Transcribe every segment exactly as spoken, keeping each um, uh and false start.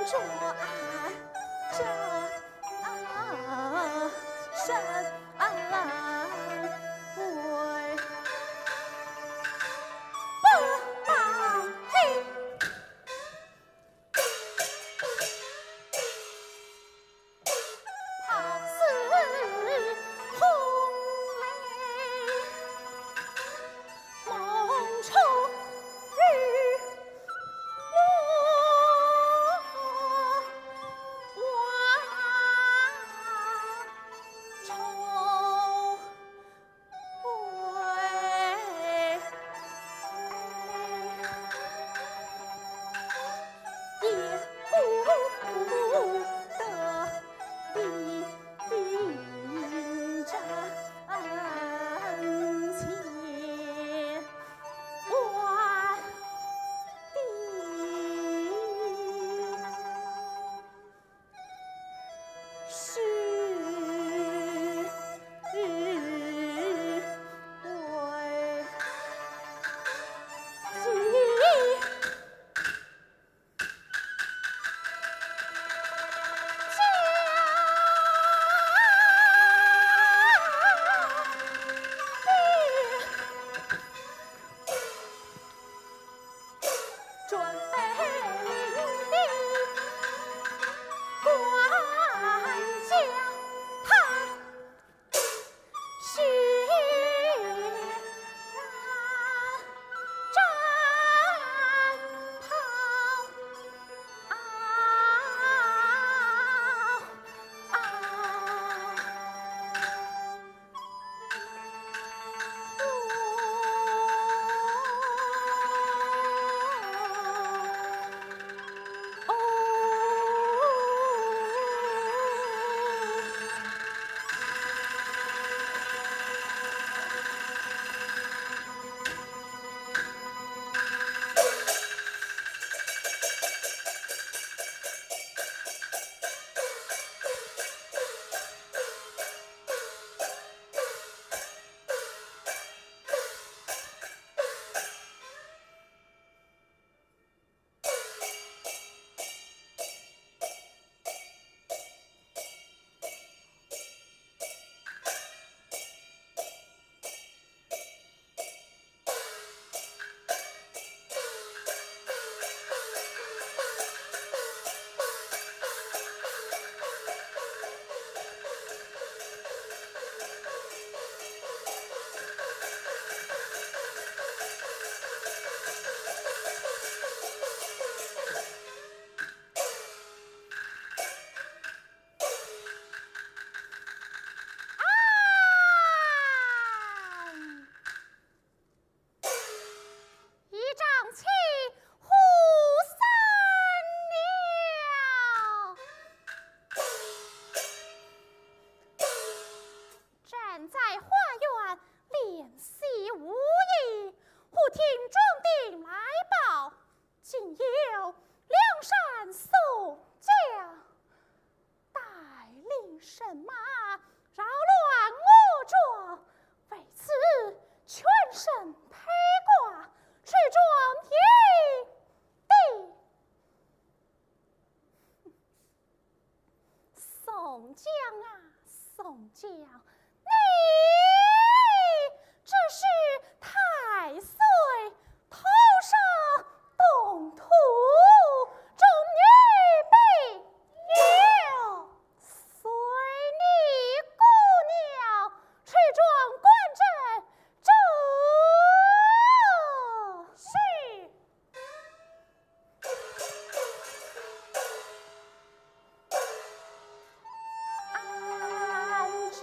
转这山为不报的。 一丈青，虎三了。站在花园，怜惜无益，忽听庄顶来报， 今有梁山宋江带领人马扰乱我庄，为此全身披挂出庄迎敌。 宋江啊，宋江，你只是太岁头上动土，终于被刘随你姑娘出庄观阵，这是 安置。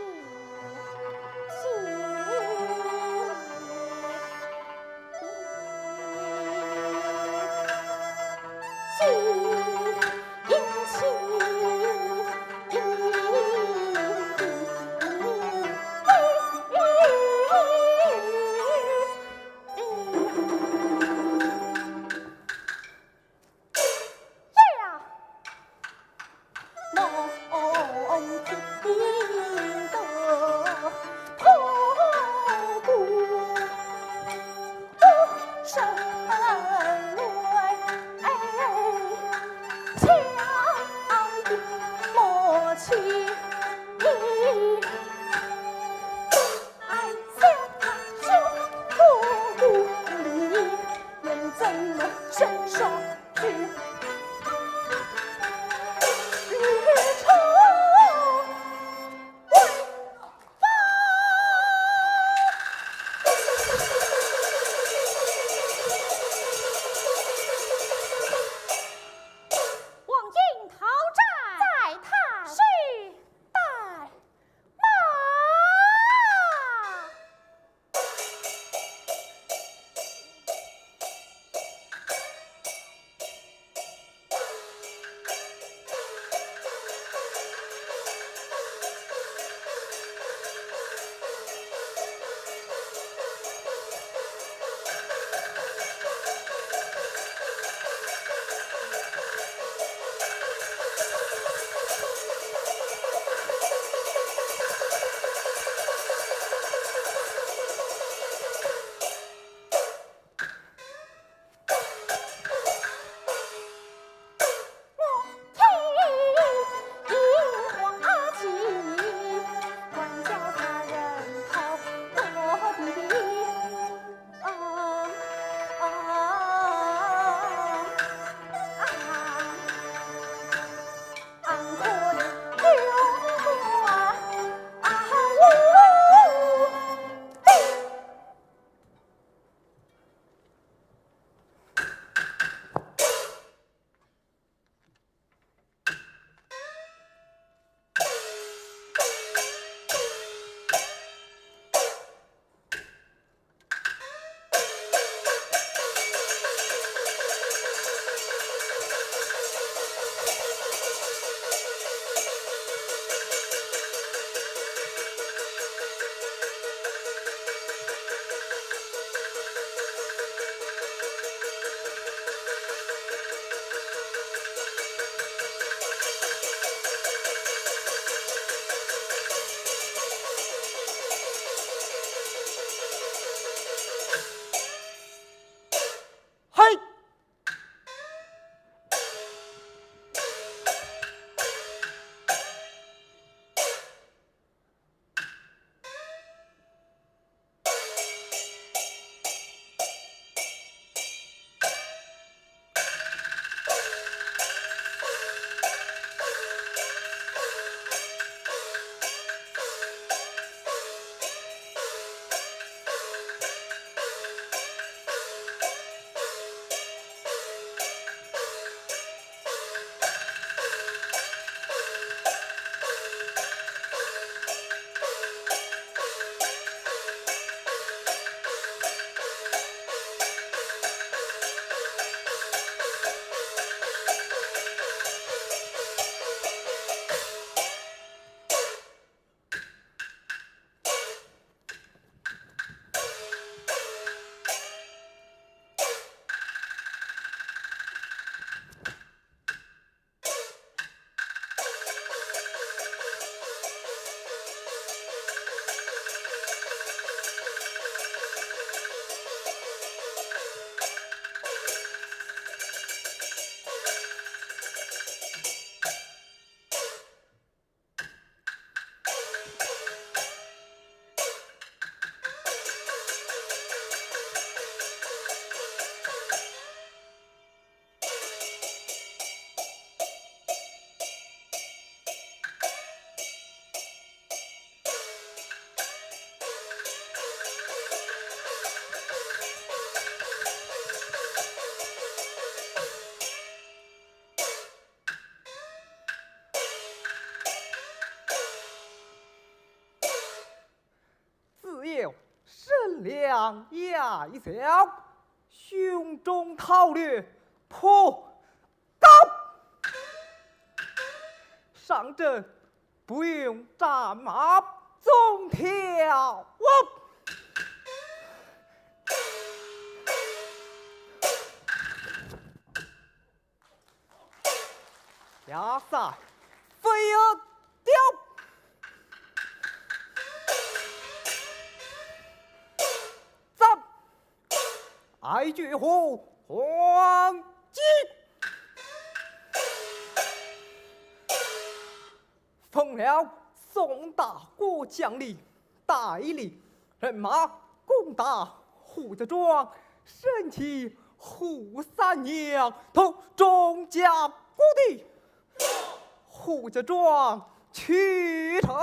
声量呀一小，胸中韬略颇高。上阵不用战马总挑。下山飞燕雕，斩爱绝虎黄金。奉了宋大哥将令，带领人马攻打虎穴庄，升起虎三娘，同众将各地虎穴庄取城。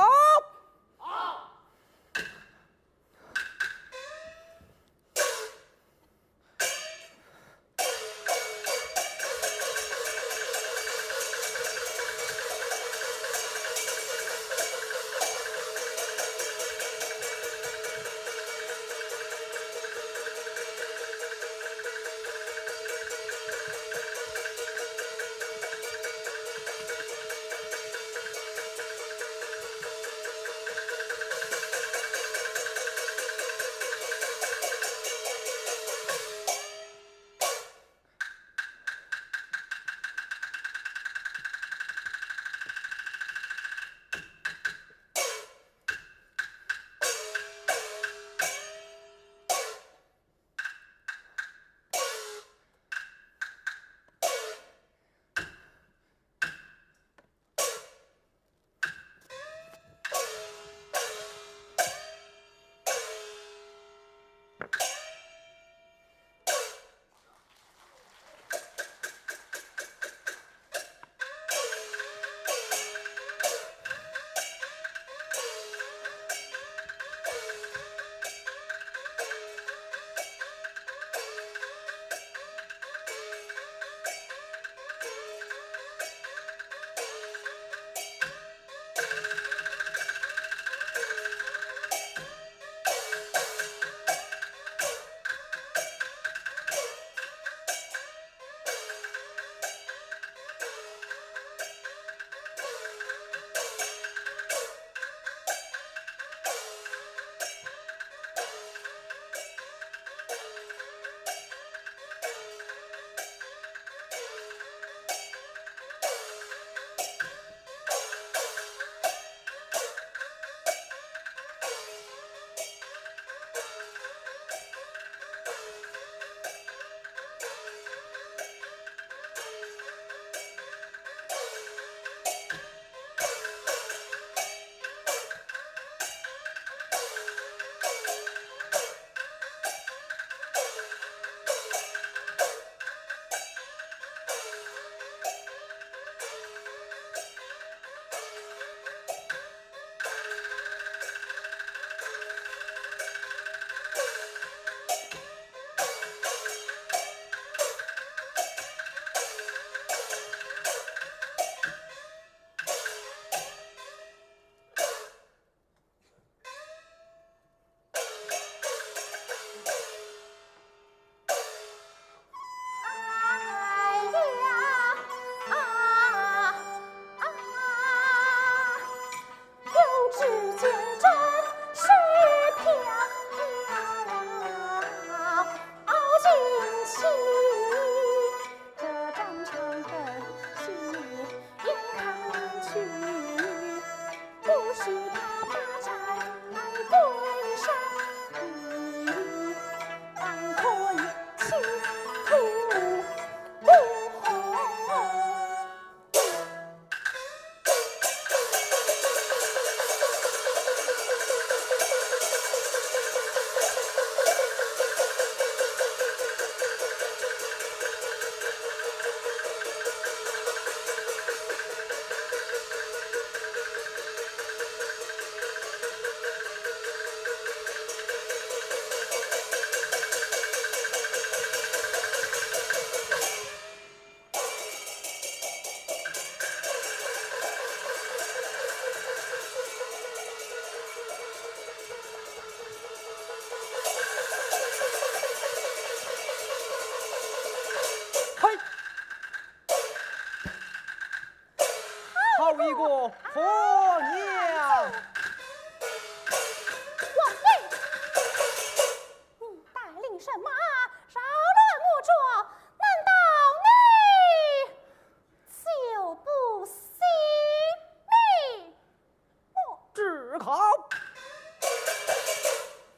好，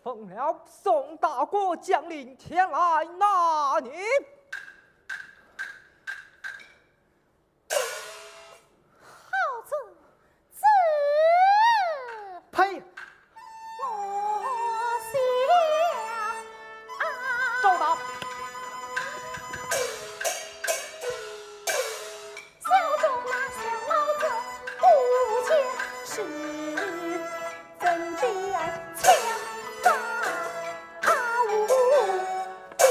奉了宋大哥将令前来拿你。好子，子。呸！我想啊，赵达，小众那小老子不见是怎见强大无比。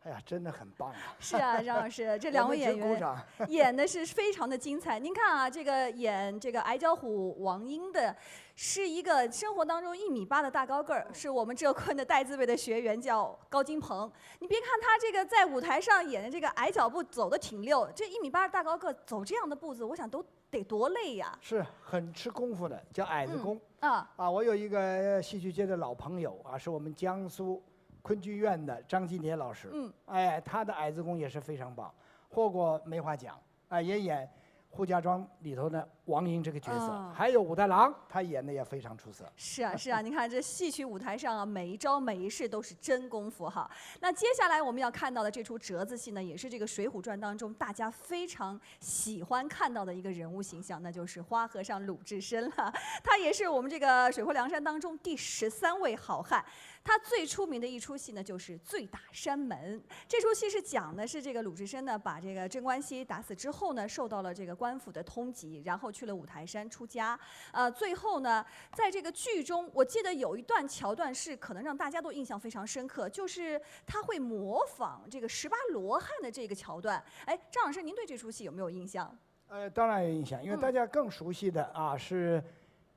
哎呀，真的很棒啊！是啊，张老师，这两位演员演的是非常的精彩。您看啊，这个演这个矮脚虎王英的，是一个生活当中一米八的大高个儿，是我们浙昆的带字辈的学员，叫高金鹏。你别看他这个在舞台上演的这个矮脚步走的挺溜，这一米八的大高个走这样的步子，我想都得多累呀。是很吃功夫的，叫矮子功。啊，啊，我有一个戏剧界的老朋友啊，是我们江苏昆剧院的张继年老师。嗯，哎，他的矮子功也是非常棒，获过梅花奖啊，也演《扈家庄》里头的王英这个角色，啊还有武大郎，他演的也非常出色。是啊，是啊，您看这戏曲舞台上啊，每一招每一式都是真功夫哈。那接下来我们要看到的这出折子戏呢，也是这个《水浒传》当中大家非常喜欢看到的一个人物形象，那就是花和尚鲁智深了。他也是我们这个《水泊梁山》当中第十三位好汉。他最出名的一出戏呢，就是《醉打山门》。这出戏是讲的是这个鲁智深呢，把这个镇关西打死之后呢，受到了这个官府的通缉，然后去了五台山出家。呃，最后呢，在这个剧中，我记得有一段桥段是可能让大家都印象非常深刻，就是他会模仿这个十八罗汉的这个桥段。哎，张老师，您对这出戏有没有印象？呃，当然有印象，因为嗯大家更熟悉的啊是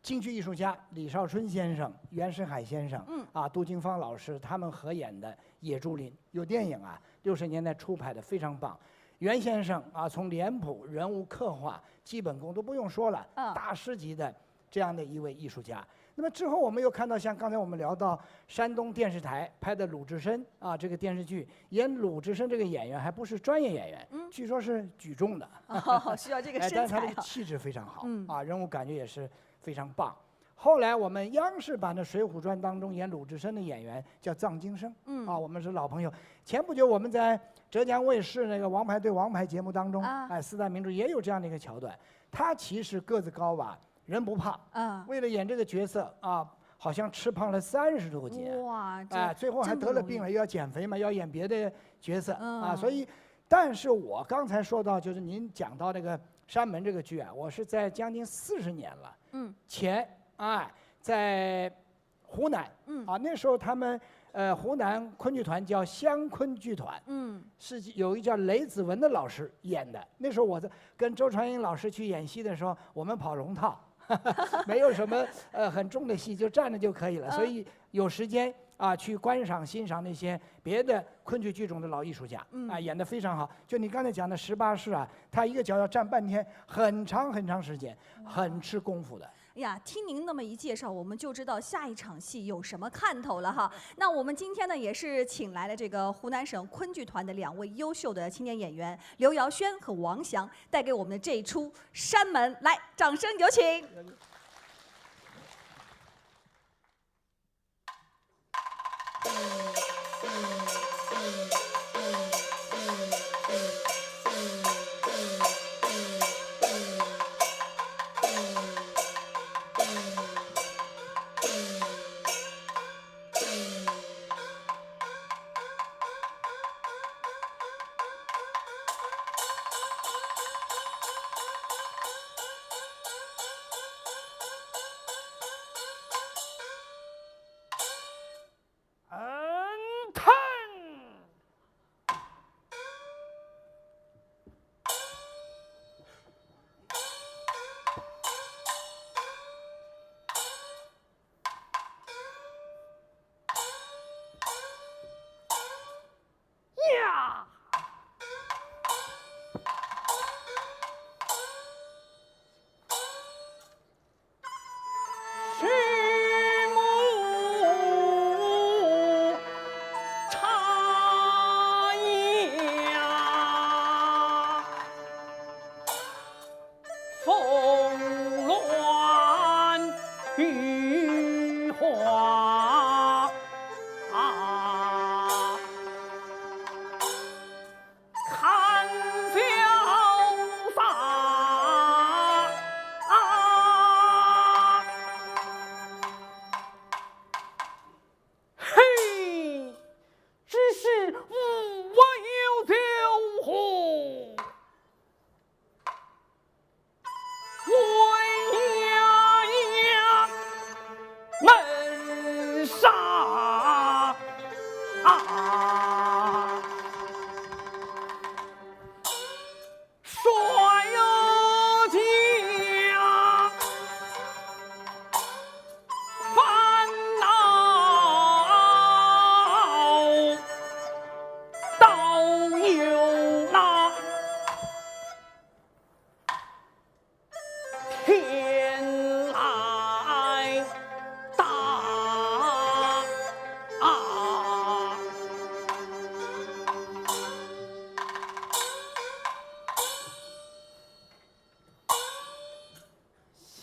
京剧艺术家李少春先生、袁世海先生，嗯啊，杜金芳老师他们合演的《野猪林》，有电影啊，六十年代初拍的，非常棒。袁先生啊，从脸谱、人物刻画、基本功都不用说了，啊大师级的这样的一位艺术家。那么之后我们又看到像刚才我们聊到山东电视台拍的《鲁智深》啊，这个电视剧演鲁智深这个演员还不是专业演员，嗯据说是举重的。哦，需要这个哎，身但是他这个材啊。气质非常好、嗯啊，人物感觉也是非常棒。后来我们央视版的《水浒传》当中演鲁智深的演员叫臧金生，嗯啊，我们是老朋友。前不久我们在浙江卫视那个《王牌对王牌》节目当中，啊哎，四大名著也有这样的一个桥段。他其实个子高吧，人不胖，啊为了演这个角色啊，好像吃胖了三十多斤。哇，这哎，最后还得了病了，真不容易又要减肥嘛，要演别的角色、嗯啊，所以，但是我刚才说到，就是您讲到这个山门这个剧啊，我是在将近四十年了，嗯前哎，在湖南，嗯啊，那时候他们呃湖南昆剧团叫湘昆剧团，嗯是有一个叫雷子文的老师演的。那时候我在跟周传英老师去演戏的时候，我们跑龙套，没有什么呃很重的戏，就站着就可以了，嗯所以有时间啊去观赏欣赏那些别的昆剧剧种的老艺术家，嗯啊，演得非常好。就你刚才讲的十八式啊，他一个角要站半天，很长很长时间，很吃功夫的。呀，听您那么一介绍，我们就知道下一场戏有什么看头了哈。那我们今天呢，也是请来了这个湖南省昆剧团的两位优秀的青年演员刘瑶轩和王翔，带给我们的这一出《山门》，来，掌声有请。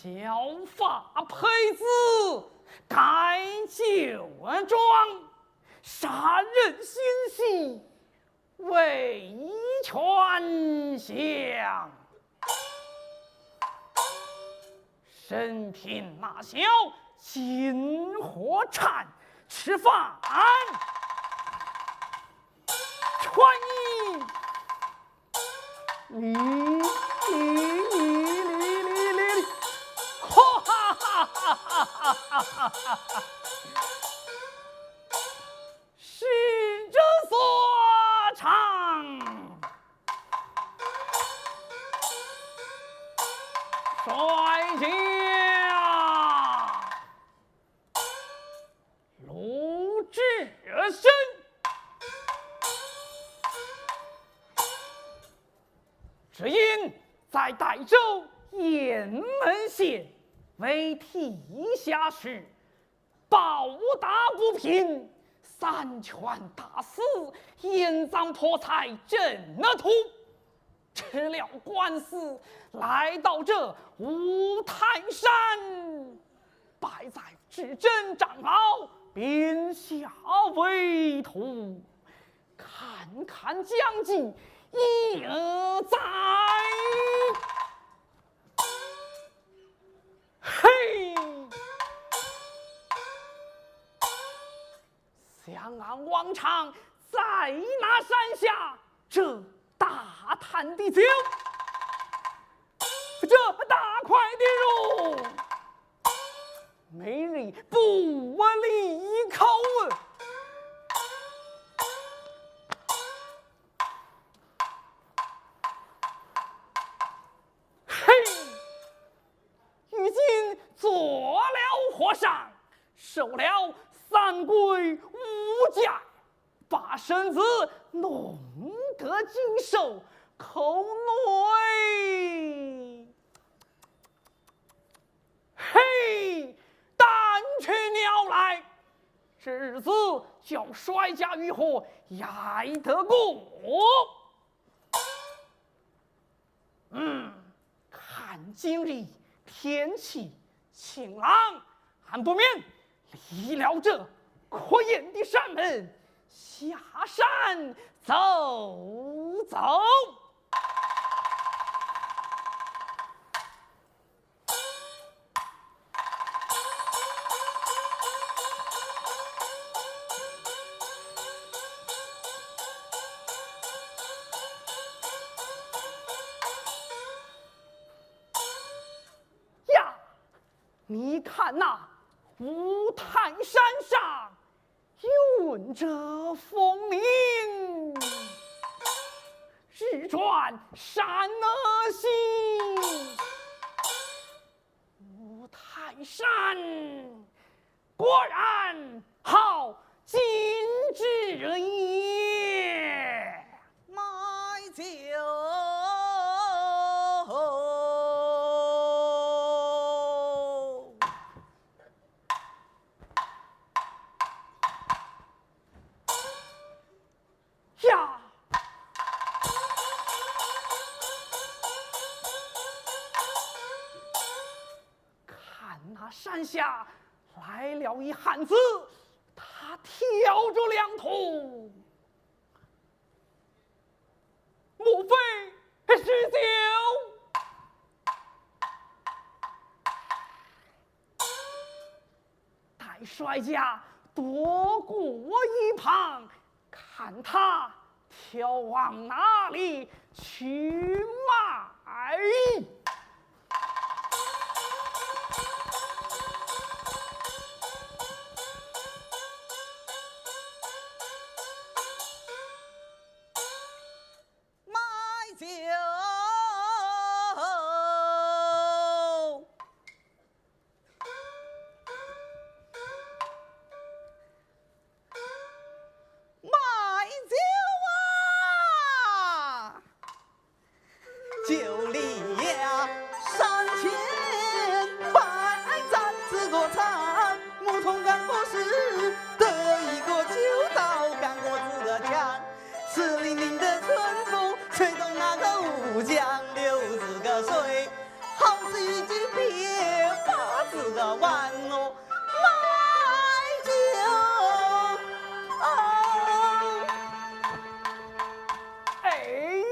削发配子，盖旧装，杀人心系，为权相。生平那宵尽火炭，吃饭全依 哩哩哩哩哩哩哩，哈哈哈哈哈哈哈哈！逝者所唱，率将鲁智深。 只因在代州雁门县为地下士，暴打不平，三拳打死，掩葬破财，震了土，吃了官司，来到这五台山，拜在智深长老匾下为徒。 看看将计，一而再。嘿，想俺王昌在那山下这大坛的酒，这大块的肉， 每日不离口。嘿，如今做了和尚，受了三规五戒， 把身子弄得精瘦，口内，嘿，弹起尿来，日子叫衰家如何挨得过？ 嗯，看今日天气晴朗，俺不免离了这阔阔的山门，下山走走。 呀，你看那五台山上云遮风云，日转山西。五台山果然好景致也。卖酒。 呀，看那山下来了一汉子，他挑着两桶，莫非是酒？ 待衰家躲过一旁，看他挑往哪里去卖。 卖酒。卖酒啊！酒里呀，三千百盏，自个唱，牧童干个事，得一个酒倒干个自个腔。 湿淋淋的春风吹动那个乌江流，自个水好似一只鳖。四个碗哦，买酒。哎，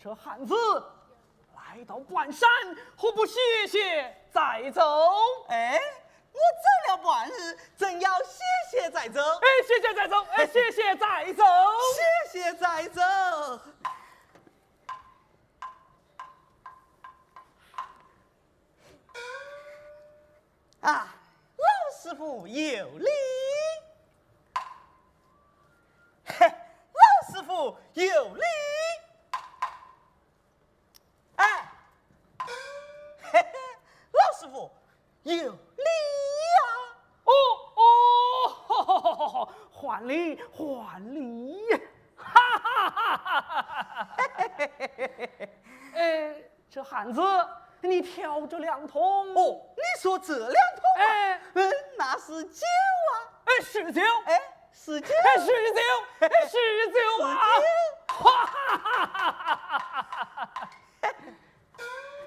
这汉子来到半山，何不歇歇再走？哎，我走了半日，正要歇歇再走。哎，歇歇再走，哎，歇歇再走。歇歇再走。 啊，老师傅有礼。嘿，老师傅有礼。哎，嘿嘿，老师傅有礼呀。哦，哦，哈哈哈哈，还礼，还礼。哈哈哈哈哈哈。哎， 这汉子，你挑着两桶。哦，你说这两桶啊？哎。嗯，那是酒啊。哎，是酒。哎，是酒。哎，是酒。哎，是酒啊。是酒。哈哈哈哈哈哈哈。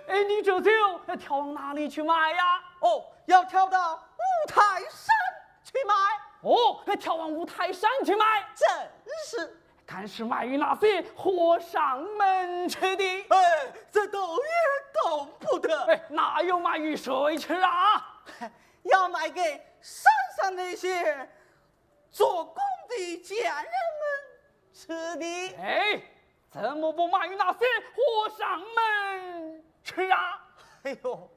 哎，你这酒要挑往哪里去卖呀？哦，要挑到五台山去卖。哦，要挑往五台山去卖。正是。 但是卖与那些和尚们吃的。哎，这倒也动不得。哎，哪有卖与谁吃啊？要卖给山上那些做工的贱人们吃的。哎，怎么不卖与那些和尚们吃啊？哎呦，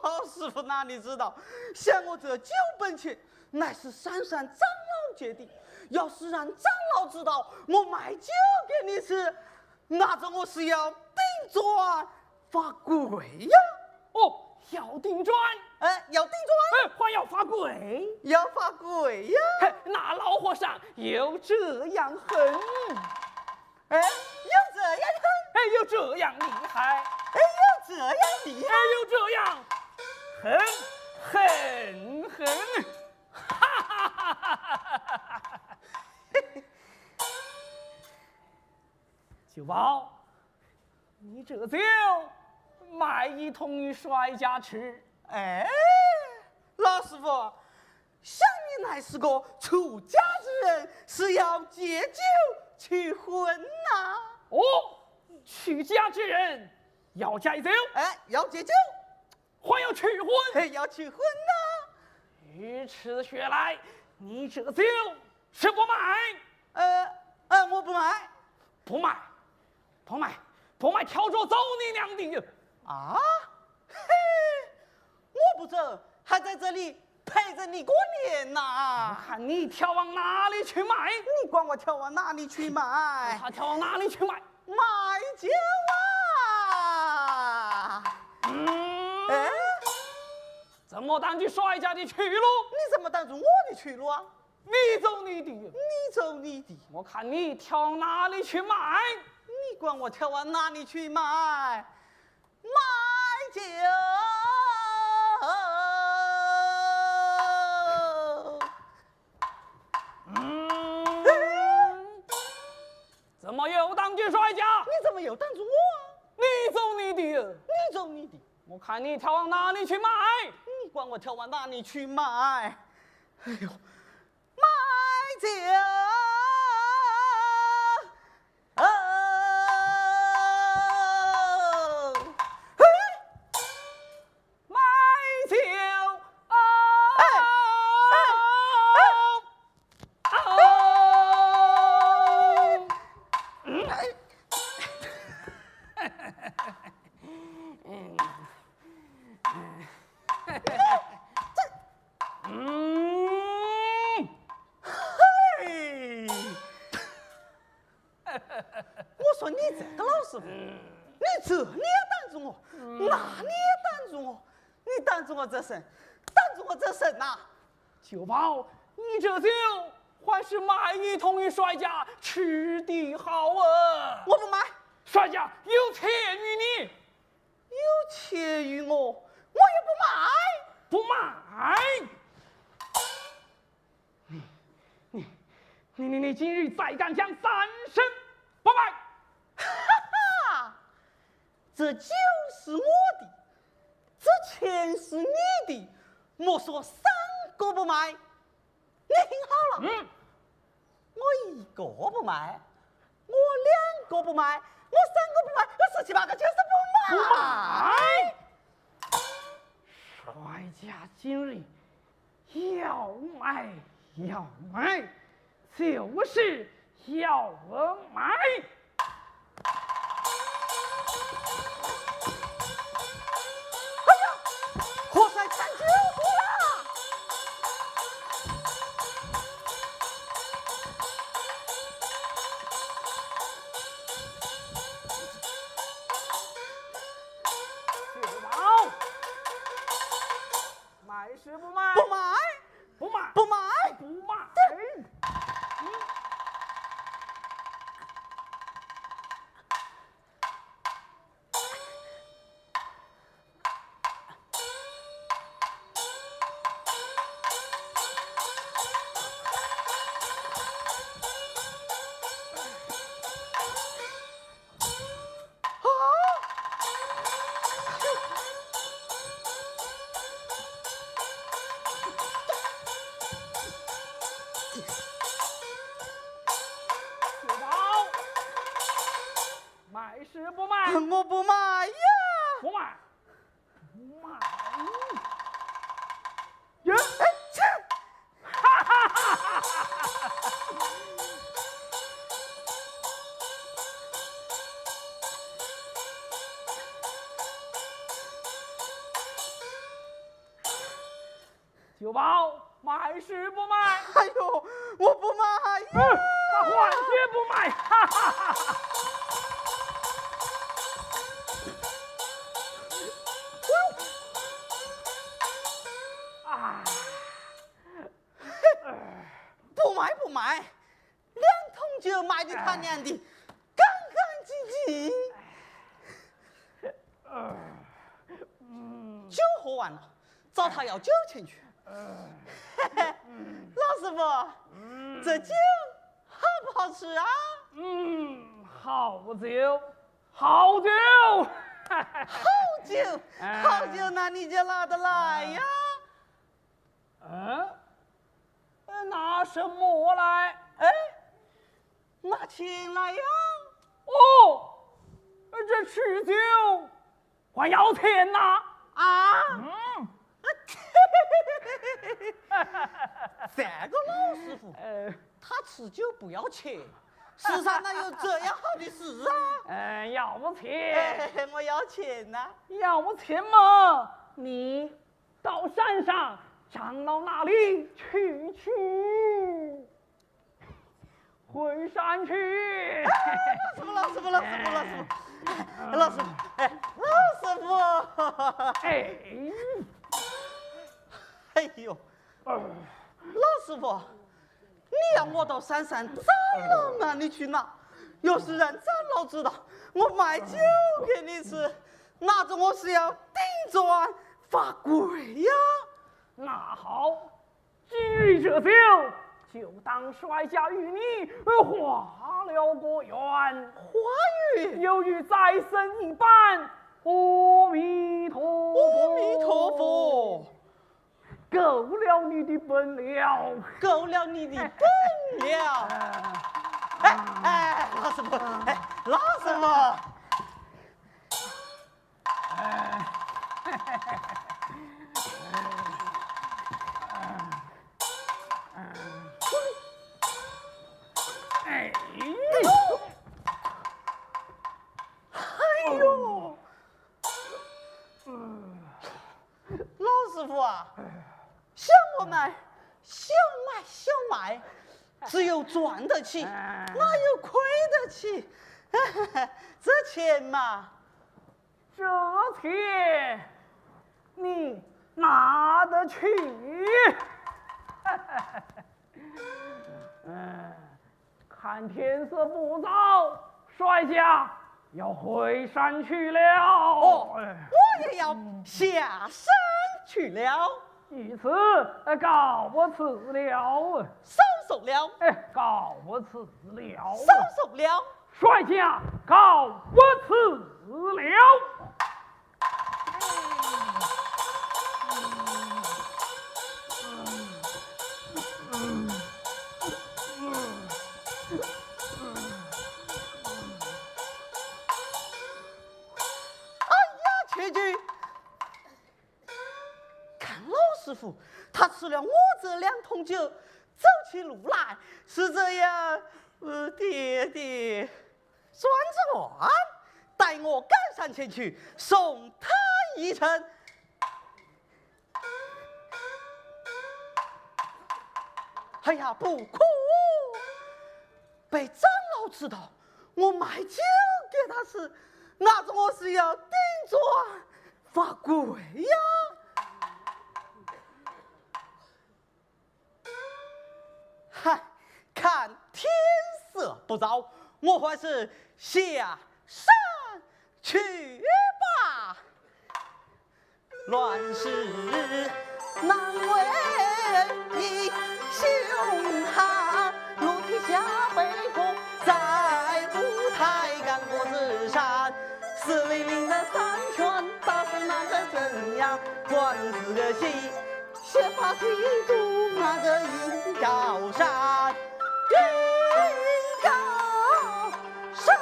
老师傅哪里知道，像我这酒本钱，乃是山上长老借的。要是让长老知道我卖酒给你吃，那这我是要顶撞罚跪呀。哦，要顶撞？哎，要顶撞？哎，还要罚跪？要罚跪呀。嘿，那老和尚有这样狠？ 哎，有这样狠？哎，有这样厉害？哎，有这样厉害？哎，有这样狠，狠，狠！哈哈哈哈哈哈！酒保，你这酒卖一桶与帅家吃。哎，老师傅， 想你乃是个出家之人，是要借酒去婚呐？哦，出家之人要借酒？哎，要借酒。还要去婚？哎，要去婚呐。如此说来，你这酒是不卖？呃，呃，我不卖。不卖，不卖，不卖，挑着走你娘的！啊？嘿，我不走，还在这里 陪着你过年呐。我看你挑往哪里去卖？你管我挑往哪里去卖？他挑往哪里去卖？卖酒啊！嗯，哎，怎么挡住帅家的去路？你怎么挡住我的去路啊？你走你的，你走你的。我看你挑往哪里去卖？你管我挑往哪里去卖？ 卖酒。嗯，怎么又挡住帅家？你怎么又挡住我啊？你走你的，你走你的。我看你挑往哪里去卖？你管我挑往哪里去卖？哎呦， 卖酒。哦，嘿，卖酒。哦，哎，哎，哎，哦，嗯，哎。 嗯，嘿，我说你这个老师傅，你这你也挡住我，那你也挡住我，你挡住我这身，挡住我这身呐！酒保，你这酒还是卖一桶与帅家吃的好啊！我不卖。帅家有钱与你， 有钱与我，我也不卖。不卖？你，你，你，你，你今日再敢讲三声不卖！哈哈，这酒是我的，这钱全是你的，莫说三个不卖。你听好了，嗯。我一个不卖，我两个不卖，我三个不卖，我十七八个就是不卖。不卖。 哀家今日要卖要卖，就是要卖。哎呀，活塞抢救过来！卖是不卖？不卖，不卖，不卖，不卖。卖是不卖？我不卖呀！不卖，不卖。呀，哎，切！ 酒保，卖是不卖？哎呦，我不卖呀！嗯，他还是不卖，哈哈哈哈！啊！ 不卖不卖，两桶酒卖得他娘的干干净净。酒喝完了，找他要酒钱去。老师傅，这酒好不好吃啊？嗯，好酒，好酒。好酒，好酒，那你就拿得来呀。 嗯？呃，拿什么来？哎，拿钱来呀。哦，呃，这吃酒还要钱呐？啊？嗯。这个老师傅，呃。他吃酒不要钱，世上哪有这样好的事啊？呃，要钱。哎，我要钱呐。要钱嘛，你 到山上长老那里去，去，回山去。哎，老师傅，老师傅，老师傅，老师傅，哎，老师傅，哎，老师傅，哎，哎呦，老师傅， 你要我到山上长老那里去拿，要是让长老知道我卖酒给你吃，那这我是要顶撞法规呀。那好，今日这酒，就当帅家与你，呃，画了个圆。花语？犹如斋僧一般，阿弥陀佛。阿弥陀佛。 够了你的本了。够了你的本了。哎，哎，老师傅，哎，老师傅。哎。哎呦。 老师傅啊，想我们想买想买，只有赚得起，哪有亏得起？这钱嘛，这钱你拿得起。 嗯，看天色不早，帅家要回山去了。哦，哎，我也要下山去了。于此，呃，告辞了。收手了。哎，告辞了。收手了。帅家告辞了。去。看老师傅，他吃了我这两桶酒，走起路来是这样，呃，跌跌撞撞。待我赶上前去，送他一程。哎呀，不可！被长老知道我卖酒给他吃，那我是要顶撞法规呀！嗨，看天色不早，我还是下山去吧。乱世难为英雄汉，路天下悲歌在五台干戈之上。四零零的三拳打死那个曾阳，官司的戏，写把地图那个应高山，应高山。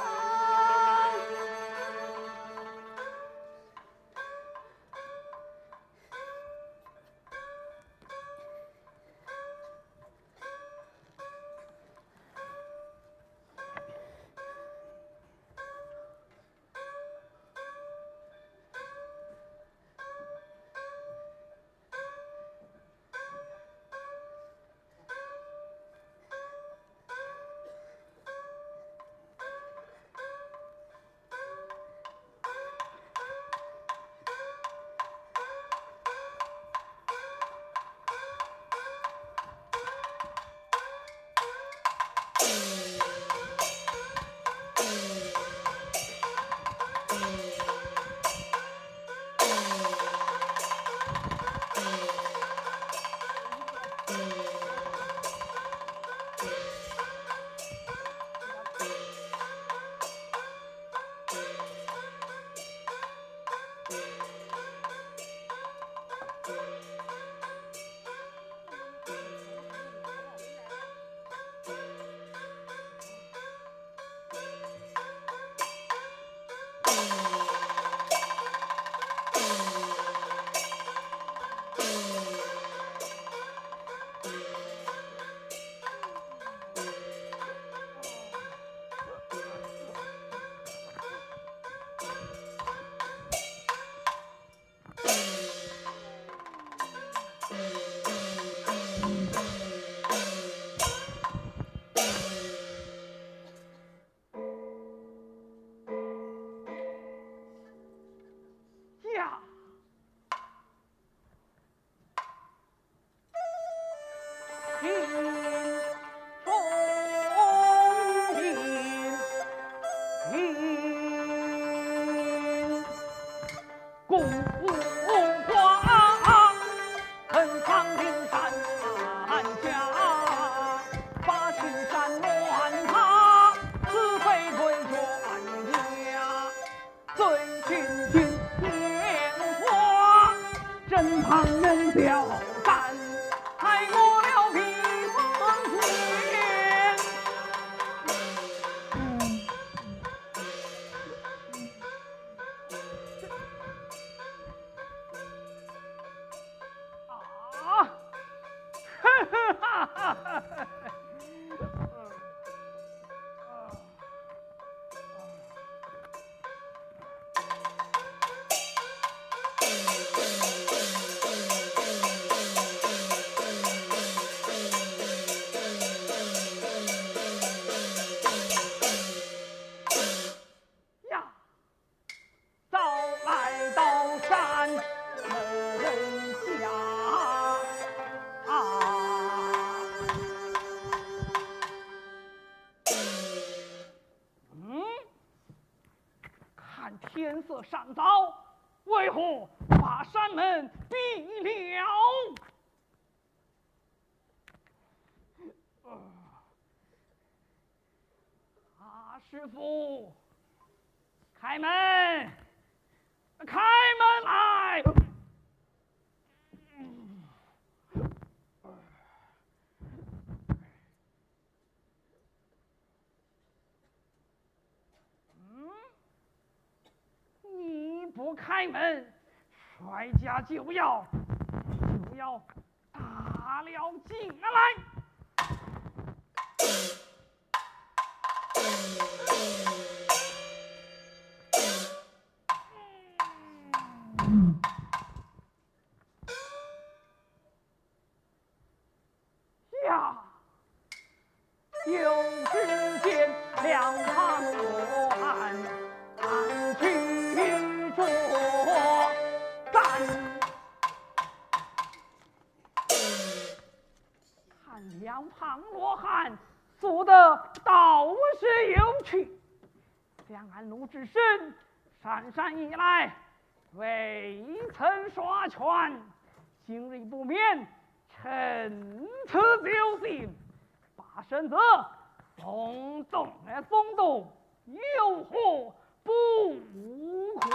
呀！ 啊！呀！ 早来到山门下啊。嗯，看天色尚早，为何把山门闭了？ 啊，师傅，开门，开门来！嗯，你不开门，摔家就要，就要打了进来。呀，又只见两旁罗汉，唐去着斩。看两旁罗汉，速得倒是有趣。 想俺鲁智深姗姗以来未曾耍拳，今日不免趁此酒兴，把身子动动啊松动，有何不可？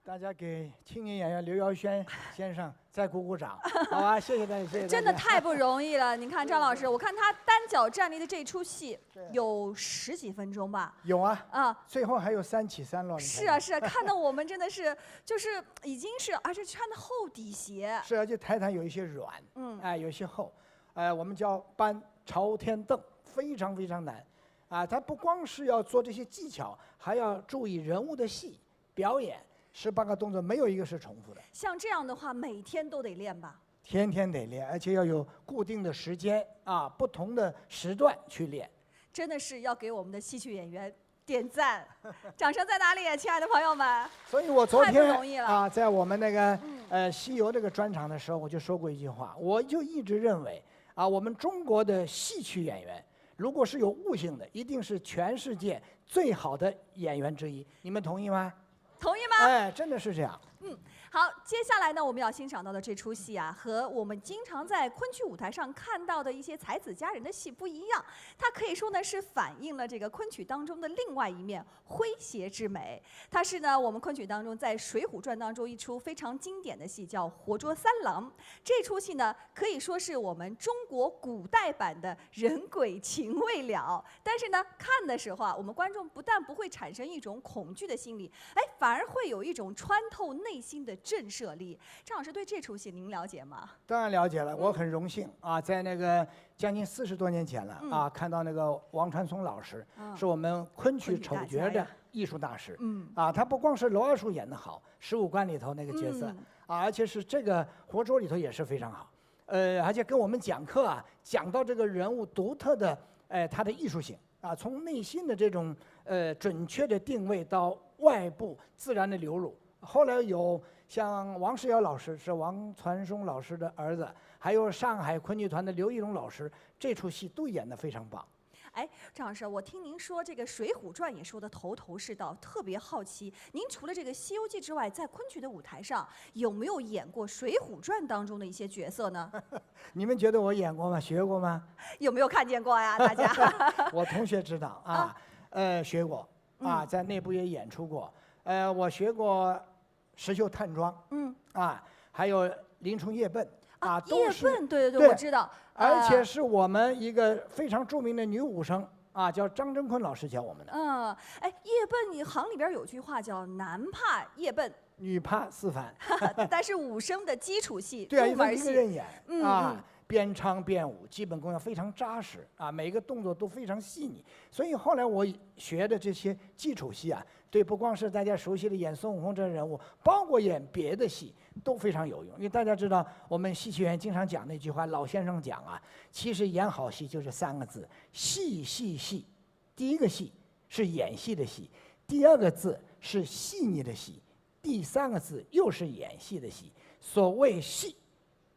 大家给青年演员刘耀轩先生再鼓鼓掌，好吧？谢谢大家，谢谢大家。真的太不容易了。你看张老师，我看他单脚站立的这出戏有十几分钟吧？有啊，啊，最后还有三起三落。是啊，是啊，看得我们真的是就是已经是，而且穿的厚底鞋。是啊，而且台上有一些软，嗯，哎，有一些厚，哎，我们叫搬朝天凳，非常非常难。啊，他不光是要做这些技巧，还要注意人物的戏，表演十八个动作没有一个是重复的。像这样的话，每天都得练吧？天天得练，而且要有固定的时间啊，不同的时段去练。真的是要给我们的戏曲演员点赞，掌声在哪里，亲爱的朋友们？所以我昨天太不容易了。啊，在我们那个，嗯，呃，西游这个专场的时候，我就说过一句话，我就一直认为啊，我们中国的戏曲演员，如果是有悟性的，一定是全世界最好的演员之一。你们同意吗？同意吗？哎，真的是这样。嗯，好，接下来呢，我们要欣赏到的这出戏啊，和我们经常在昆曲舞台上看到的一些才子佳人的戏不一样，它可以说呢是反映了这个昆曲当中的另外一面，诙谐之美。它是呢我们昆曲当中在《水浒传》当中一出非常经典的戏，叫《活捉三郎》。这出戏呢可以说是我们中国古代版的《人鬼情未了》，但是呢看的时候啊，我们观众不但不会产生一种恐惧的心理，哎，反而会有一种穿透内心的震慑力。张老师对这出戏您了解吗？当然了解了，嗯，我很荣幸啊，在那个将近四十多年前了，嗯，啊，看到那个王传松老师，嗯，是我们昆曲丑角的艺术大师，嗯，啊，他不光是罗二叔演得好，《十五贯》里头那个角色，嗯，啊，而且是这个《活捉》里头也是非常好。呃，而且跟我们讲课啊，讲到这个人物独特的，哎，他的艺术性啊，从内心的这种，呃，准确的定位到外部自然的流露。后来有像王世瑶老师，是王传松老师的儿子，还有上海昆剧团的刘一龙老师，这出戏都演得非常棒。哎，张老师，我听您说这个《水浒传》也说得头头是道，特别好奇，您除了这个《西游记》之外，在昆曲的舞台上有没有演过《水浒传》当中的一些角色呢？你们觉得我演过吗？学过吗？有没有看见过呀？大家？我同学知道啊，啊，呃，学过啊，嗯，在内部也演出过。呃，我学过《石秀探庄》，嗯，啊，还有《林冲夜奔》啊，啊，都是，夜奔，对对对，对，我知道，而且，啊，是我们一个非常著名的女武生啊，叫张真昆老师教我们的。嗯，哎，夜奔，你行里边有句话叫"男怕夜奔"，女怕四反。但是武生的基础戏，对啊，入门戏，一个人演，嗯，啊，嗯，边唱边舞，基本功要非常扎实啊，每一个动作都非常细腻。所以后来我学的这些基础戏啊，对，不光是大家熟悉的演孙悟空这人物，包括演别的戏都非常有用。因为大家知道，我们戏曲演员经常讲那句话，老先生讲啊，其实演好戏就是三个字，细细细。第一个细是演戏的戏，第二个字是细腻的细，第三个字又是演戏的戏。所谓细，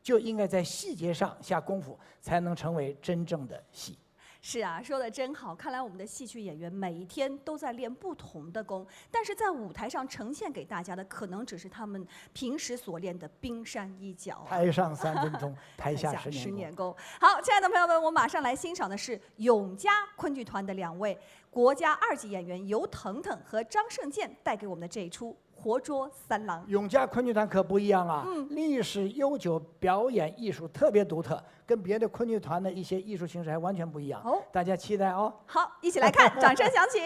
就应该在细节上下功夫，才能成为真正的戏。是啊，说得真好。看来我们的戏曲演员每一天都在练不同的功，但是在舞台上呈现给大家的，可能只是他们平时所练的冰山一角啊。台上三分钟，台下十年功。台下十年功。好，亲爱的朋友们，我们马上来欣赏的是永嘉昆剧团的两位国家二级演员尤腾腾和张胜建带给我们的这一出《活捉三郎》。永嘉昆剧团可不一样啊，嗯，历史悠久，表演艺术特别独特，跟别的昆剧团的一些艺术形式还完全不一样。哦，大家期待哦。好，一起来看，掌声响起。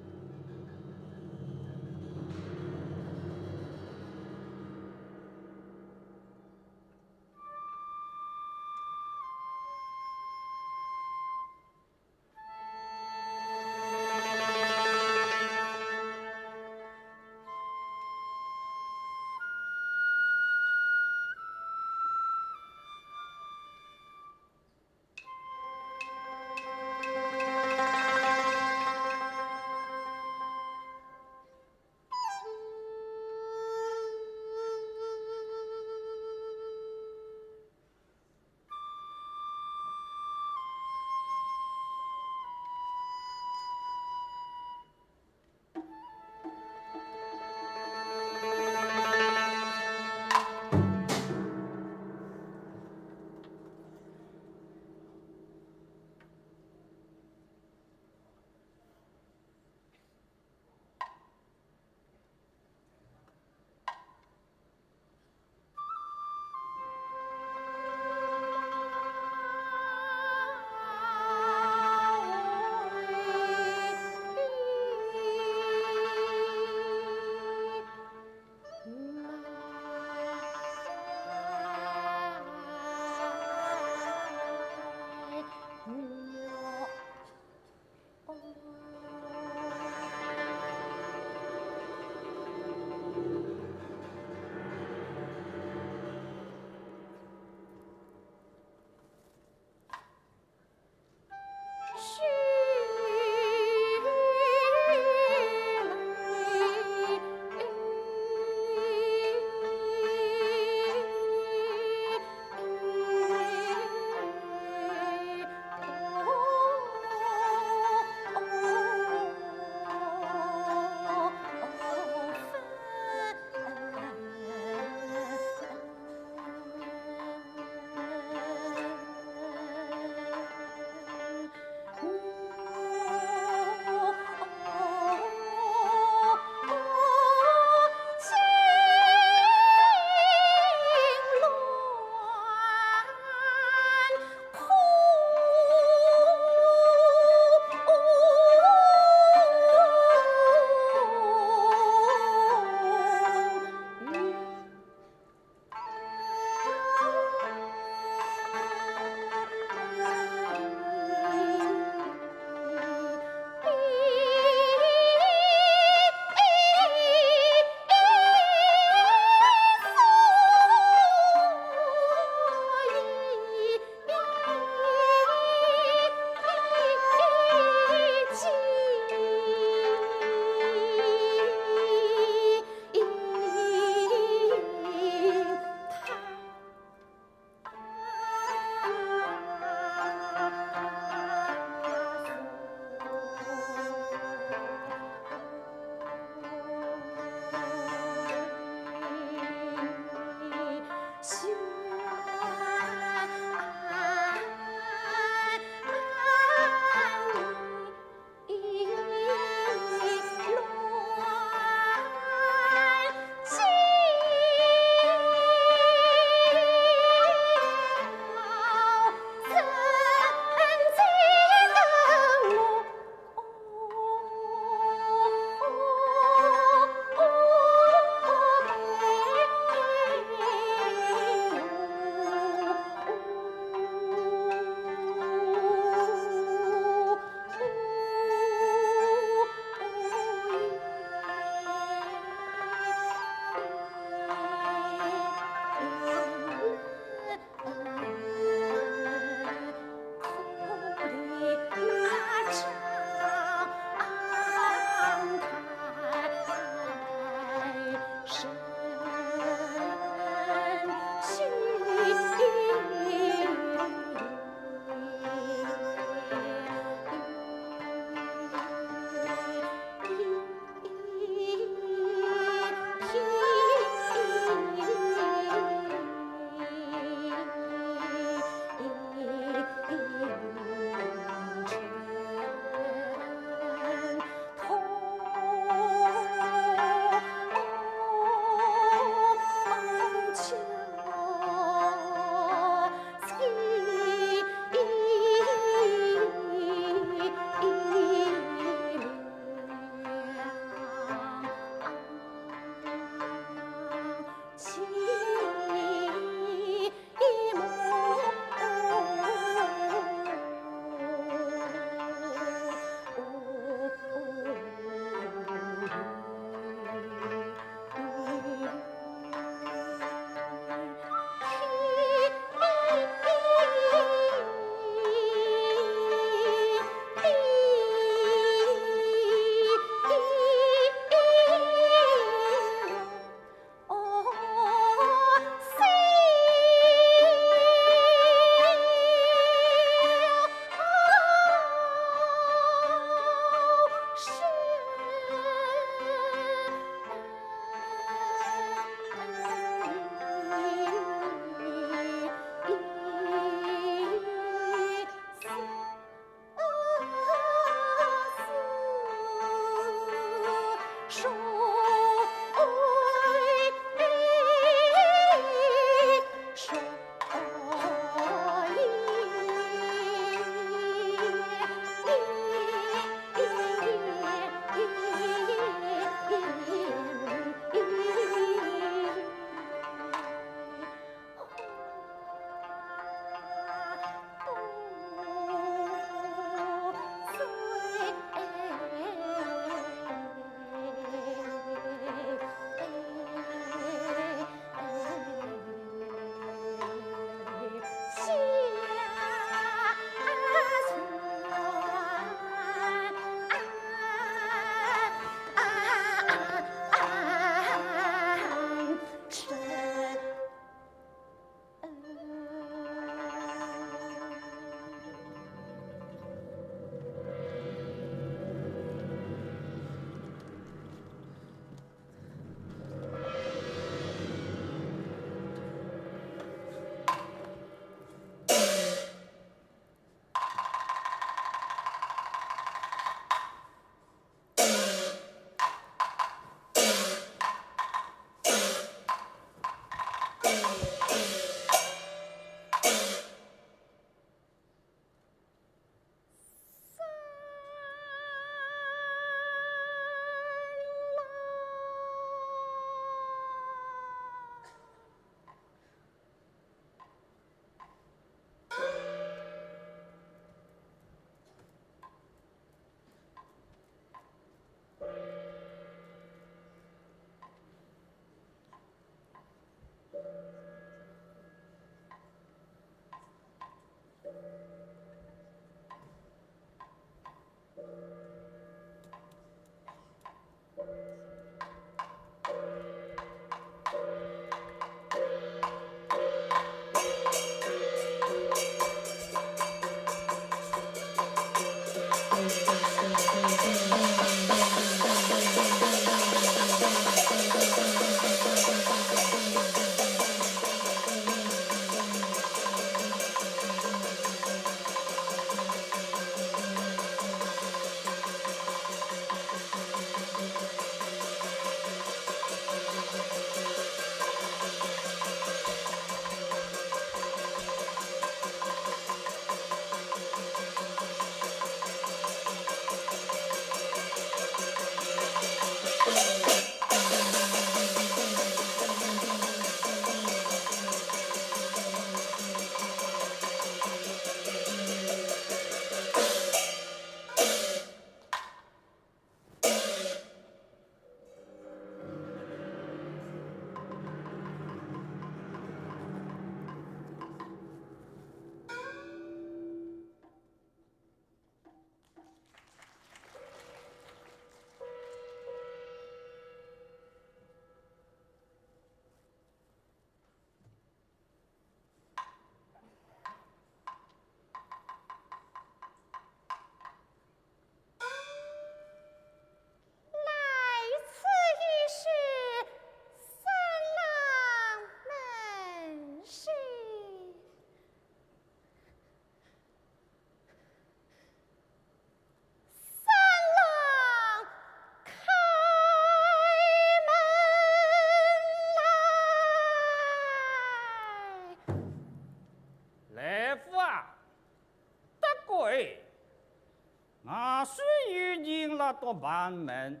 到旁门，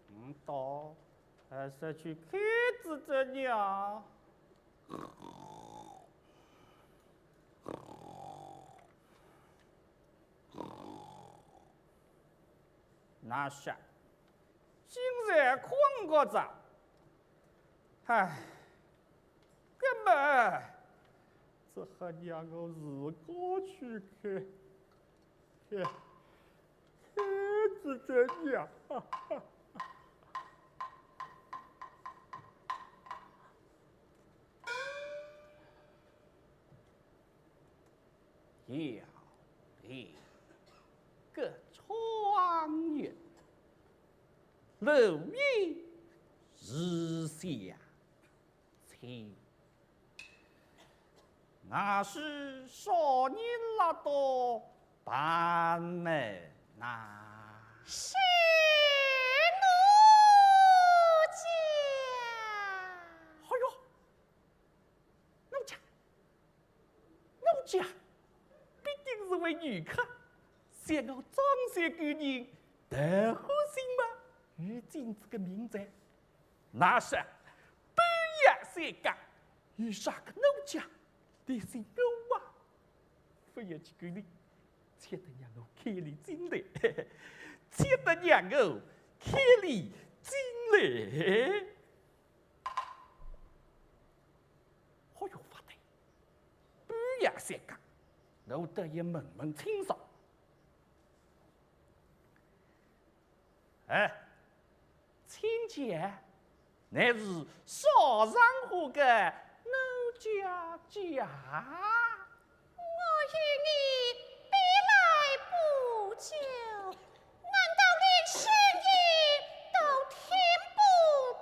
嗯，到，还是去看仔只娘。那是，现在困觉着，唉，根本只好让我自家去看。 这真呀！要一个状元，辂蟴是下 亲，我是少年来到旁门呐。是奴家。哎哟，奴家， 奴家，必定是位女客，想我张三官人，得好心嘛，有今日个名哉。那是半夜三更，有啥个奴家来寻我啊？不要去管伊，且得让我开俚进来，且得让我开俚进来。 哦哟，勿对，半夜三更，我倒要问问清爽。哎，亲家，乃是啥场化个奴家家？ 我与你别来不久，难道连声音都听不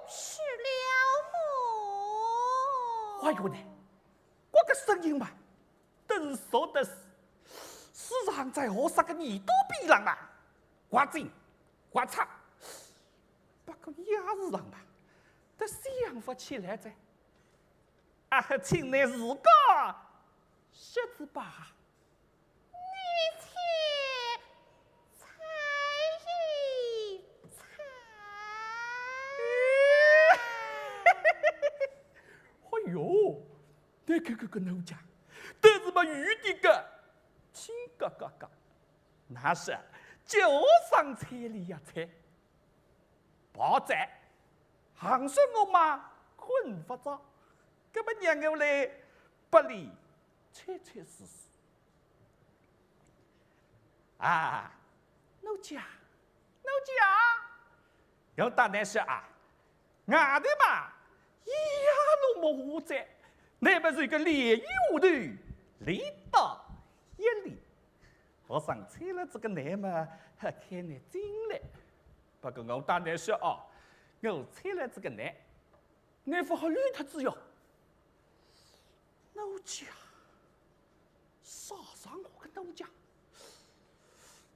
出了么？哎哟呢，我个声音嘛，真是熟得是，是藏在何啥个耳朵边浪嘛，刮进刮擦，不过也是上嘛，都想不起来哉。 啊，请你自家说仔吧。你且猜一猜。哎哟，你看看个奴家，真是么有点个，亲嘎嘎嘎。那是叫我上猜俚呀猜。 跑哉，横竖我嘛困勿着，搿么让我来拨俚猜猜试试。啊，奴家，奴家，要搭倷说啊，外头嘛，夜落墨花哉，倷么是个连衣下头，连到一里。 我上猜了仔个倷嘛，还看倷进来。不过我搭倷说哦，我猜了仔个倷，倷勿好乱脱仔哟。奴家，啥场化个奴家？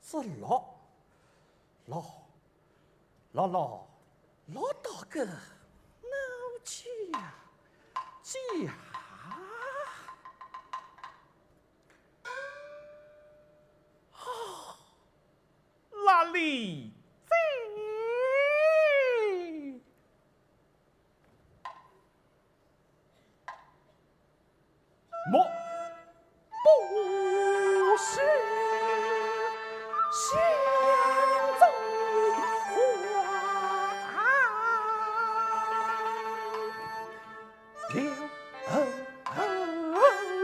是老，老，老老，老大个奴家，家。 哪里在？莫不是心中话。 留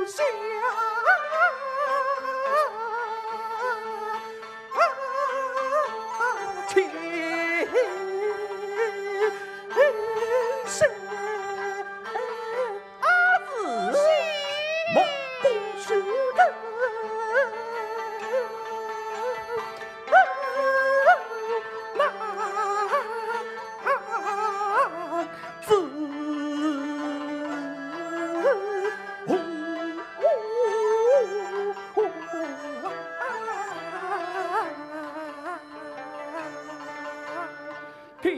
下情深啊，是莫不是个 天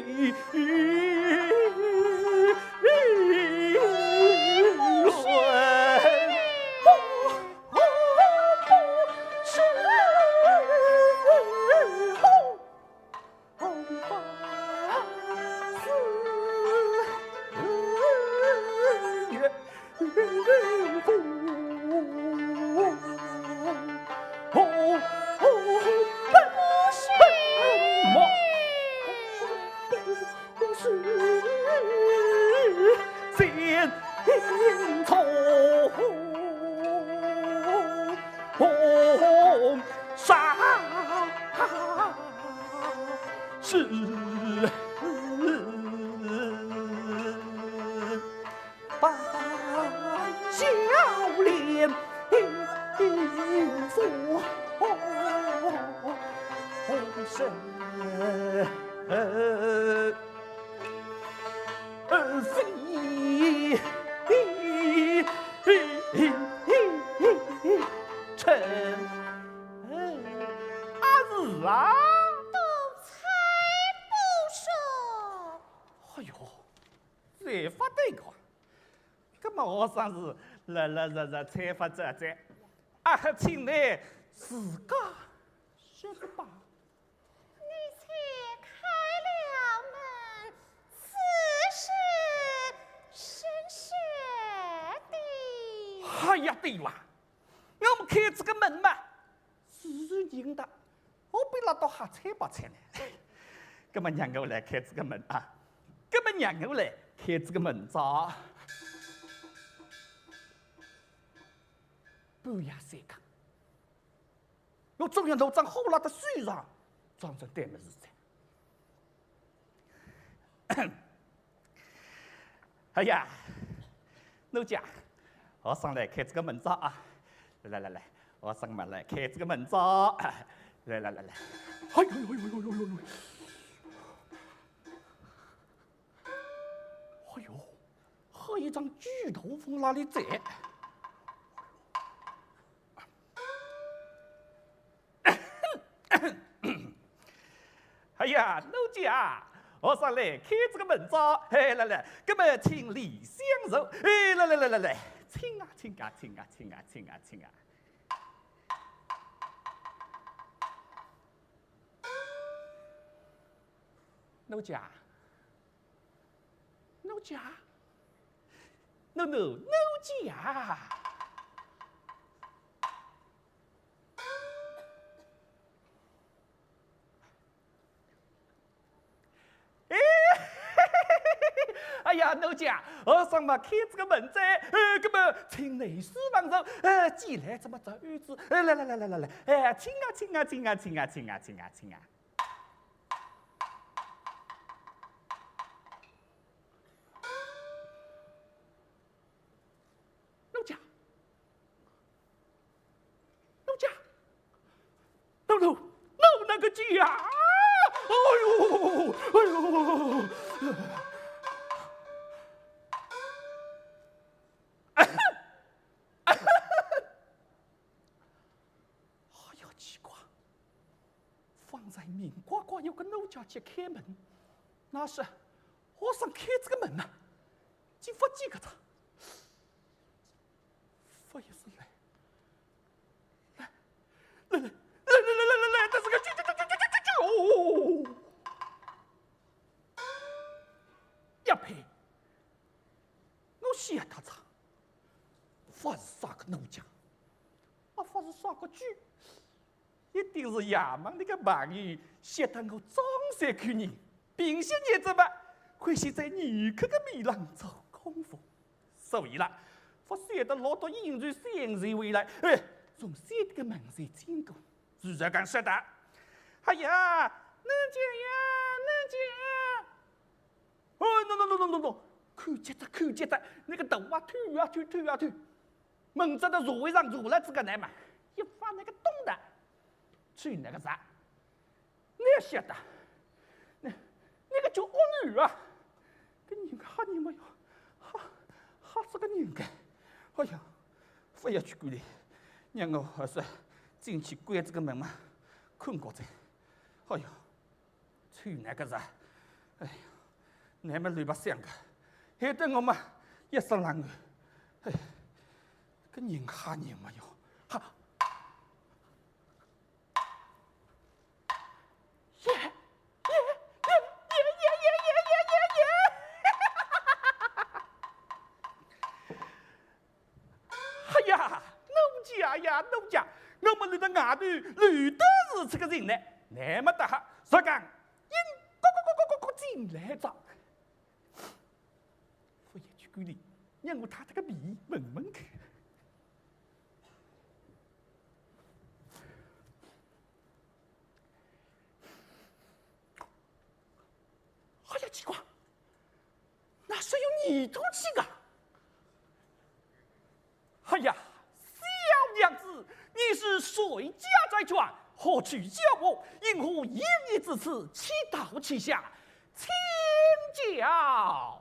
陈阿是啊？多猜不说。哎哟，这勿对个。葛么学生是来来来来，猜勿着哉。啊，请倷自家说个吧。 你且开了门，此事深深的。哎呀，对哇，我们开这个门嘛，自然应当，何必拉到瞎猜八猜呢？葛么让我来开这个门啊，葛么让我来开这个门哉。半夜三更， 我总要拿张火蜡的手上装成对么事体。哎呀，奴家，学生来开这个门哉啊！来来来来，学生们来开这个门哉！来来来来，哎呦呦呦呦呦呦呦！哎呦，还有一张巨大风蜡里在。 哎呀，奴家，学生来开这个门哉，嘿，来来，葛么请里厢坐，哎，来来来来来，请啊，请啊，请啊，请啊，请啊，请啊。奴家，奴家，奴奴，奴家。 哎呀，奴家，学生嘛开这个门哉，呃，葛么请内书房坐，呃，既来这么早日子，呃，来来来来来来，哎，请啊，请啊，请啊，请啊，请啊，请啊，请啊。奴家， 奴家，奴奴，奴那个家，哎呦，哎呦，哎呀，奇怪，方才明刮刮有个奴家去开门，那是学生开这个门呐，就勿见个哉。 勿也是来，来，来来来来来来来，这是个救救救救救救救！哦，呀呸！我晓得哉，勿是啥个奴家，也勿是啥个鬼， 一定是衙门里个朋友晓得我装山口人，平歇日子嘛，欢喜在游客个面浪做功夫。所以啦，勿晓得落到阴曹三县回来，哎，从山顶个门前经过，自然讲晓得。哎呀，奴家呀，奴家呀！哦，喏喏喏喏喏喏，看见哉，看见哉，那个头啊，推啊推，推啊推。 门子的座位上坐了这个人嘛，一发那个动的，去那个啥，你也晓得，那那个叫恶女啊，个人吓人嘛哟，吓吓死个人个，哎呀，勿要去管伊，让我还是进去关这个门嘛，困觉哉，哎呀。 去那个啥，哎呀，那么乱白相个，害得我嘛一身冷汗。哎，个人吓人嘛哟，哈。耶，耶，耶，耶！ 哎呀，奴家呀，奴家，我们来到外头，来得是这个人呢，那么大哈，谁敢硬咕咕咕咕咕咕进来着？不要去管伊，让我探探个鼻，闻闻看。哎呀，奇怪， 那是有女徒弟啊？哎呀，小娘子，你是谁家之眷？何处教我？因何有你至此，乞讨乞下？请教。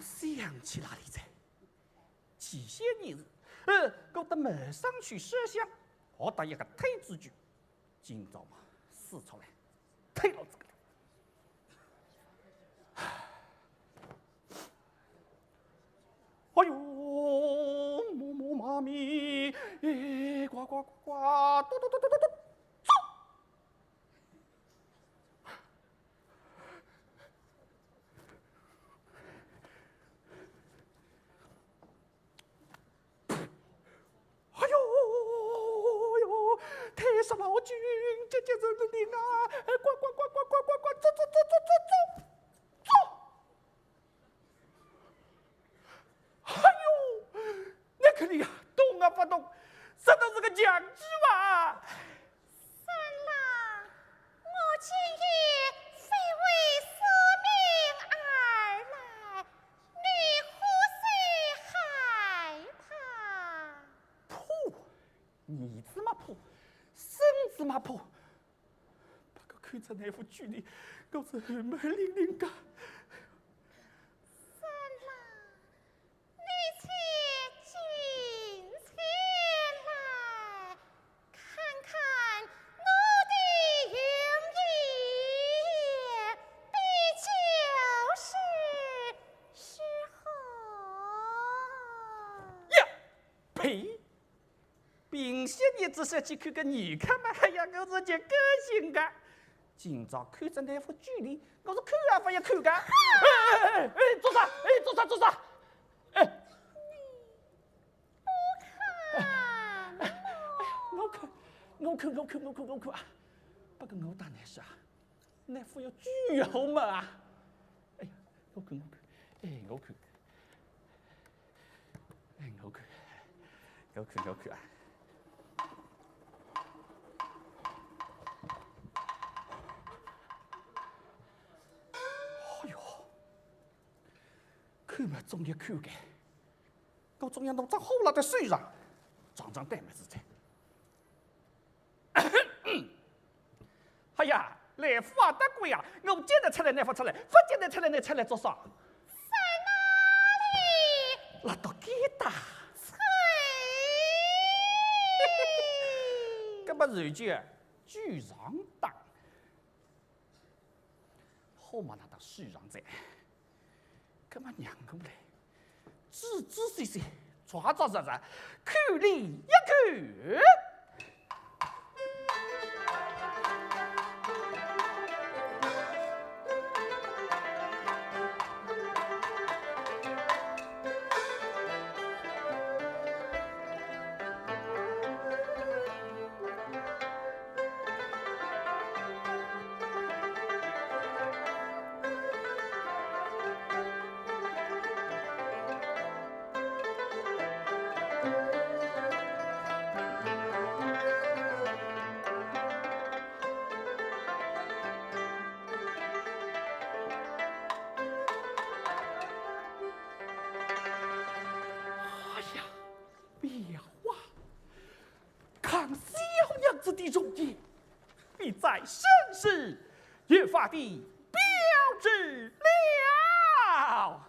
想去哪里哉？前些日子，呃，我到门上去烧香，学到一个推字句，今朝嘛，使出来，推牢这个。哎哟，磨磨妈咪，呱呱呱呱，嘟嘟嘟嘟嘟嘟，走。 哎哟，哎哟，太上老君，这这这这灵啊！哎，呱呱呱呱呱呱呱，走走走走走走走。哎哟，那个你呀，懂啊不懂？这都是个讲究啊！ 三郎，我今夜非为算命而来，你何须害怕？怕？儿子嘛怕，孙子嘛怕，不过看着那副嘴脸，我是汗毛凛凛个。三郎， 你且近前来，看看我的容颜，比就是如何？呀，呸！平歇日子说起看个，你看嘛，哎呀，我是极高兴个。 今朝看着那副嘴脸，我是看也不要看个。哎哎哎哎，做啥？哎，做啥？做啥？哎，我看，我看，我看，我看啊！不过我打那啥，那副要嘴好嘛啊！哎呀，我看，我看，哎，我看。 哎，我看，我看，我看啊！哎哟，看嘛总要看个，我总要拿只火拿到手上，尝尝胆么事体。 哎呀，来福啊，大官呀，我叫得出来，倷勿出来，勿叫得出来，倷出来做啥？三哪里？拉倒该搭。吹！搿么就叫嘴上当。好嘛，拿到手上哉。 搿么让我来仔仔细细、扎扎实实看俚一看。哎呀，妙啊！ 看小娘子的容颜，比在生时越发的标致了。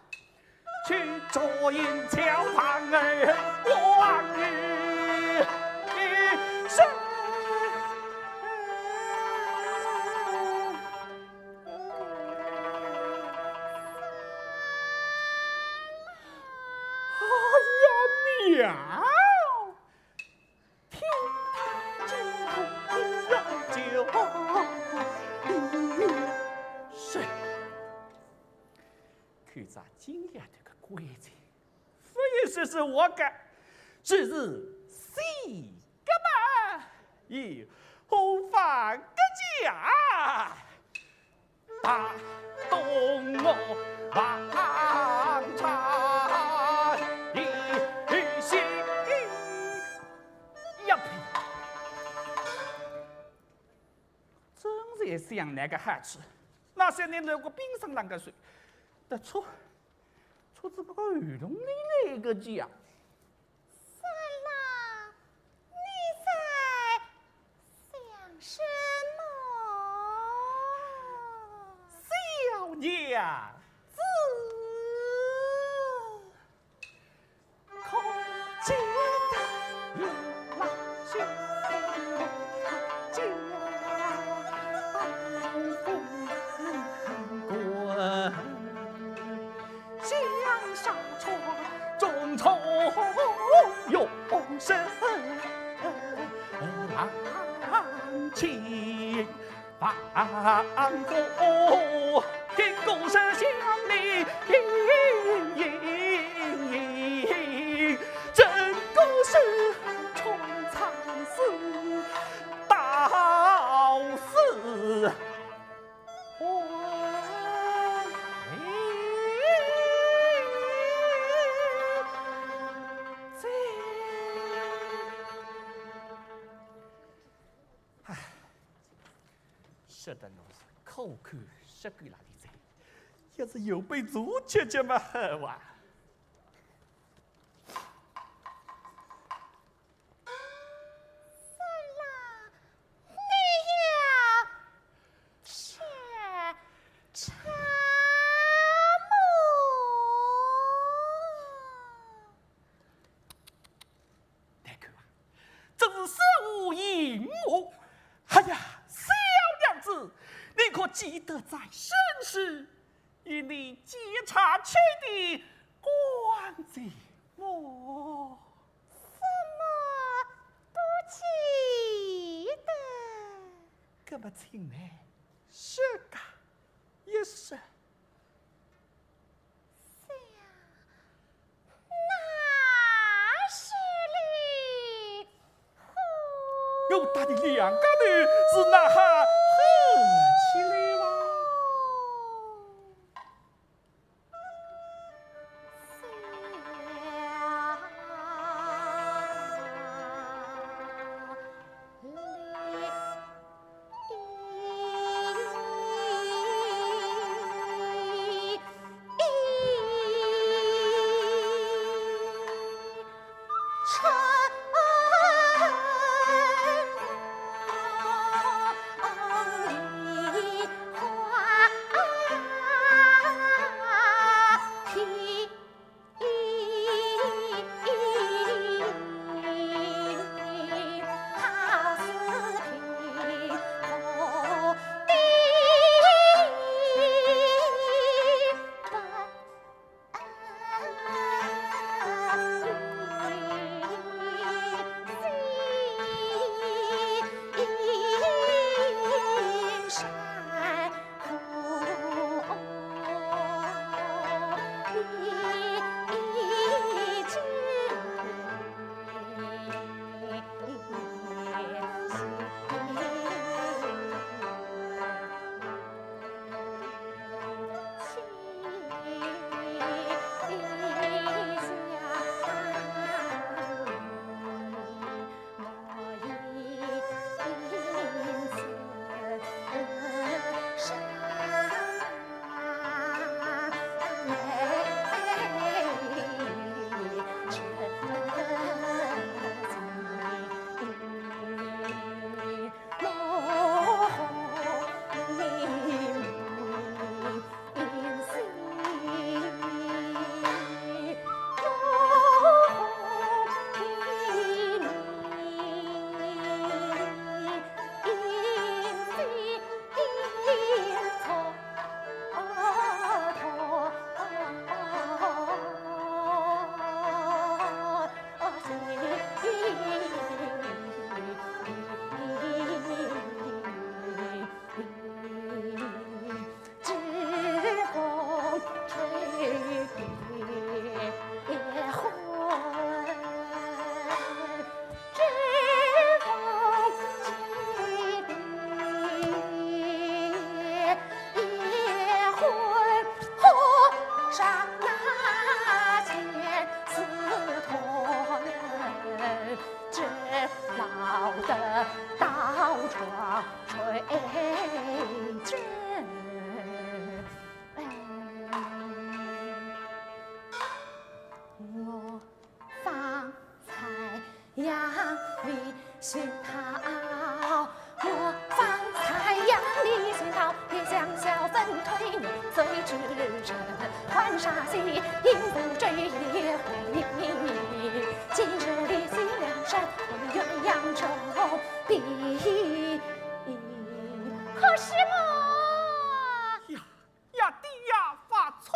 去祝英桥旁儿望一声。哎呀，妙！ 听他金童饮酒，是。看咱今夜这个规矩，不也是是我个，只是谁个嘛，也无法个讲。 打动我望穿一心。呀呸！真是想那个好处，那些年来我冰上啷个水，得出，出自个喉咙里来个讲。 三郎，你在想什么？小娘子。永生浪迹，万古天孤身向你，真个是充场死，到死。 唉，说得我是苦口说过哪里哉，要是有杯茶吃吃嘛好哇。 三郎，你要吃茶么？难看啊，真是手无缚鸡。哎呀，小娘子，你可记得在生时与你煎茶吃的光景么？ 怎么不记得？那么请你说个一说。想那时里，我搭你两家头是哪哈好起来哇？ 可是我呀，呀，爹呀，发错！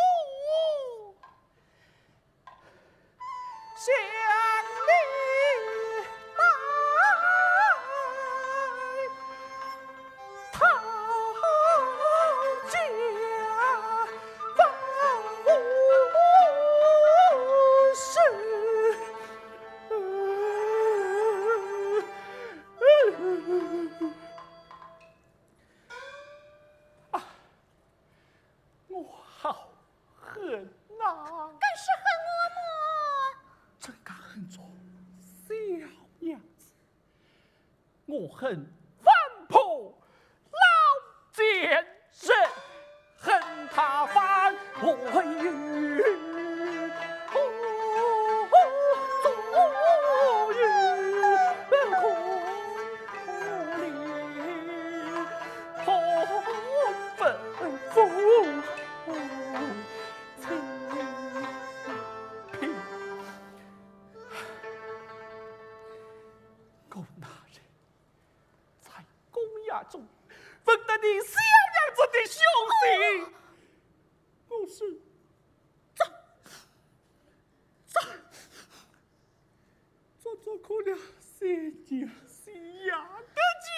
小娘子，我恨反婆老奸人，恨她反我有，哦，终于不可离，痛分夫妻。 我哪日在公衙中闻得你小娘子的凶信？我是怎怎怎怎可了小娘小娘的家？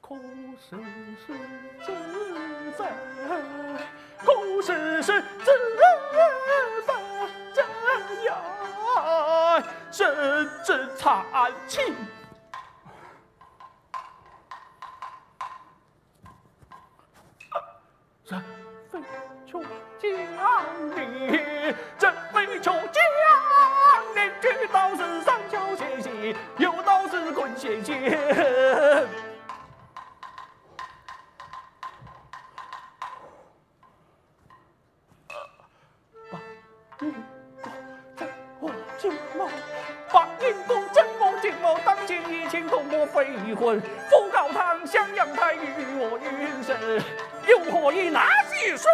可是是真在，可是是真在呀，人之常情。 人非穷尽你，人非穷尽你，有道是三教先行，有道是棍先行。把你 把因公真我金某当今已经同我非婚，赴高堂襄阳太与我云深，又何以拿喜事？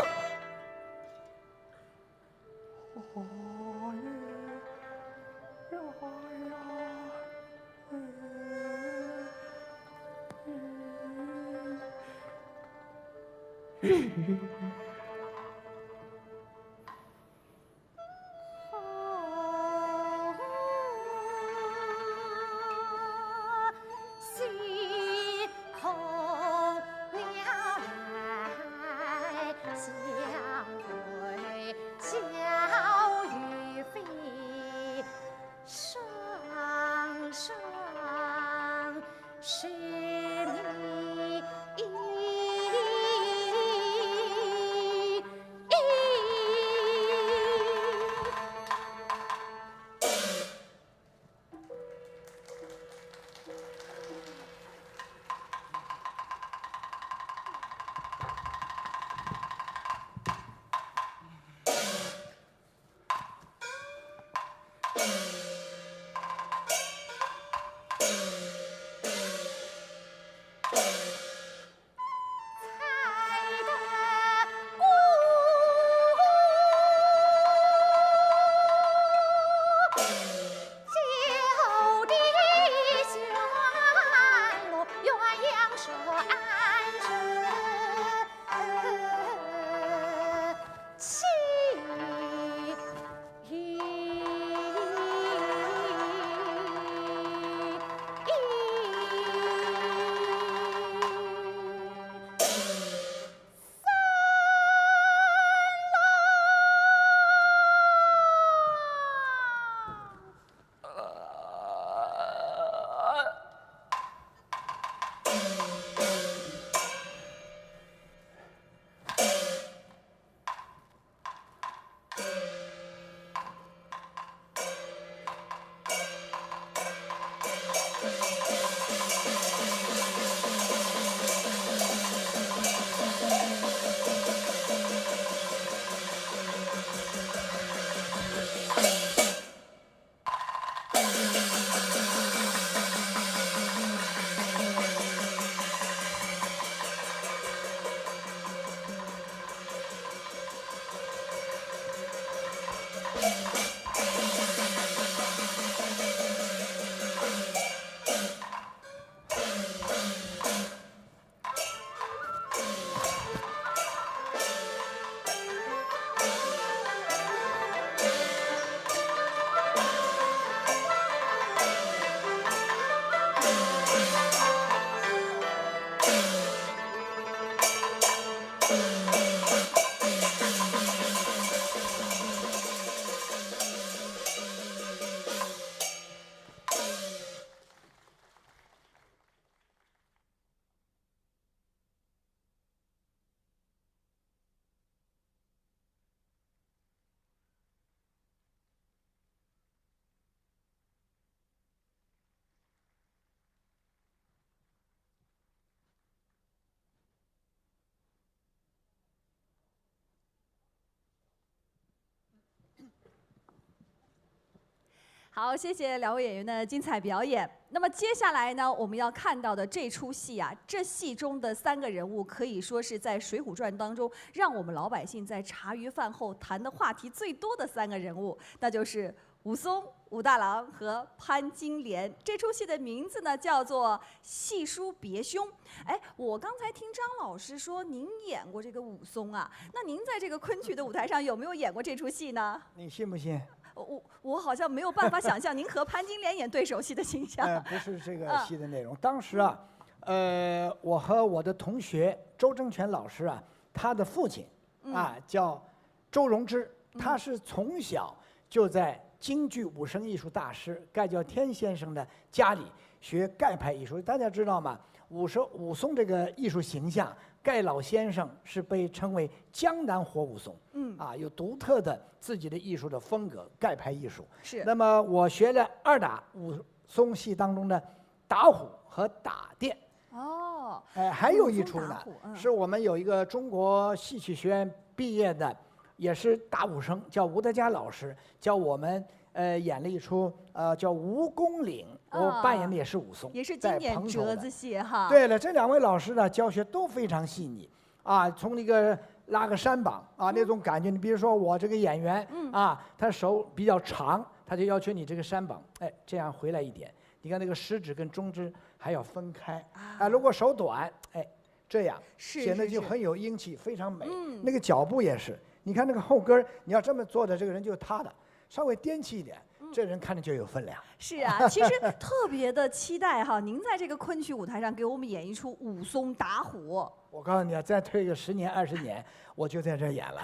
好，谢谢两位演员的精彩表演。那么接下来呢，我们要看到的这出戏啊，这戏中的三个人物可以说是在《水浒传》当中，让我们老百姓在茶余饭后谈的话题最多的三个人物，那就是武松、武大郎和潘金莲。这出戏的名字呢，叫做《戏书别兄》。哎，我刚才听张老师说您演过这个武松啊，那您在这个昆曲的舞台上有没有演过这出戏呢？你信不信？我我好像没有办法想象您和潘金莲演对手戏的形象。呃，不是这个戏的内容。当时啊，呃，我和我的同学周正权老师啊，他的父亲啊叫周荣之，他是从小就在京剧武生艺术大师盖叫天先生的家里学盖派艺术。大家知道吗？武松武松这个艺术形象，盖老先生是被称为江南活武松。嗯啊，有独特的自己的艺术的风格，盖派艺术。是。那么我学了二打武松戏当中的打虎和打店。哦，哎，还有一出呢武松打虎，嗯是我们有一个中国戏曲学院毕业的，也是打武生，叫吴德家老师，教我们呃演了一出呃叫《蜈蚣岭》，我啊扮演的也是武松，也是经典在蓬头的折子戏哈。对了，这两位老师呢，教学都非常细腻啊，从那个拉个山膀啊那种感觉，你比如说我这个演员啊，他手比较长，他就要求你这个山膀，哎，这样回来一点。你看那个食指跟中指还要分开啊，如果手短，哎，这样是显得就很有英气，非常美。那个脚步也是，你看那个后跟儿，你要这么坐着，这个人就塌的，稍微踮起一点，这人看着就有分量。是啊，其实特别的期待哈，您在这个昆曲舞台上给我们演一出武松打虎。我告诉你啊，再退个十年二十年，我就在这儿演了。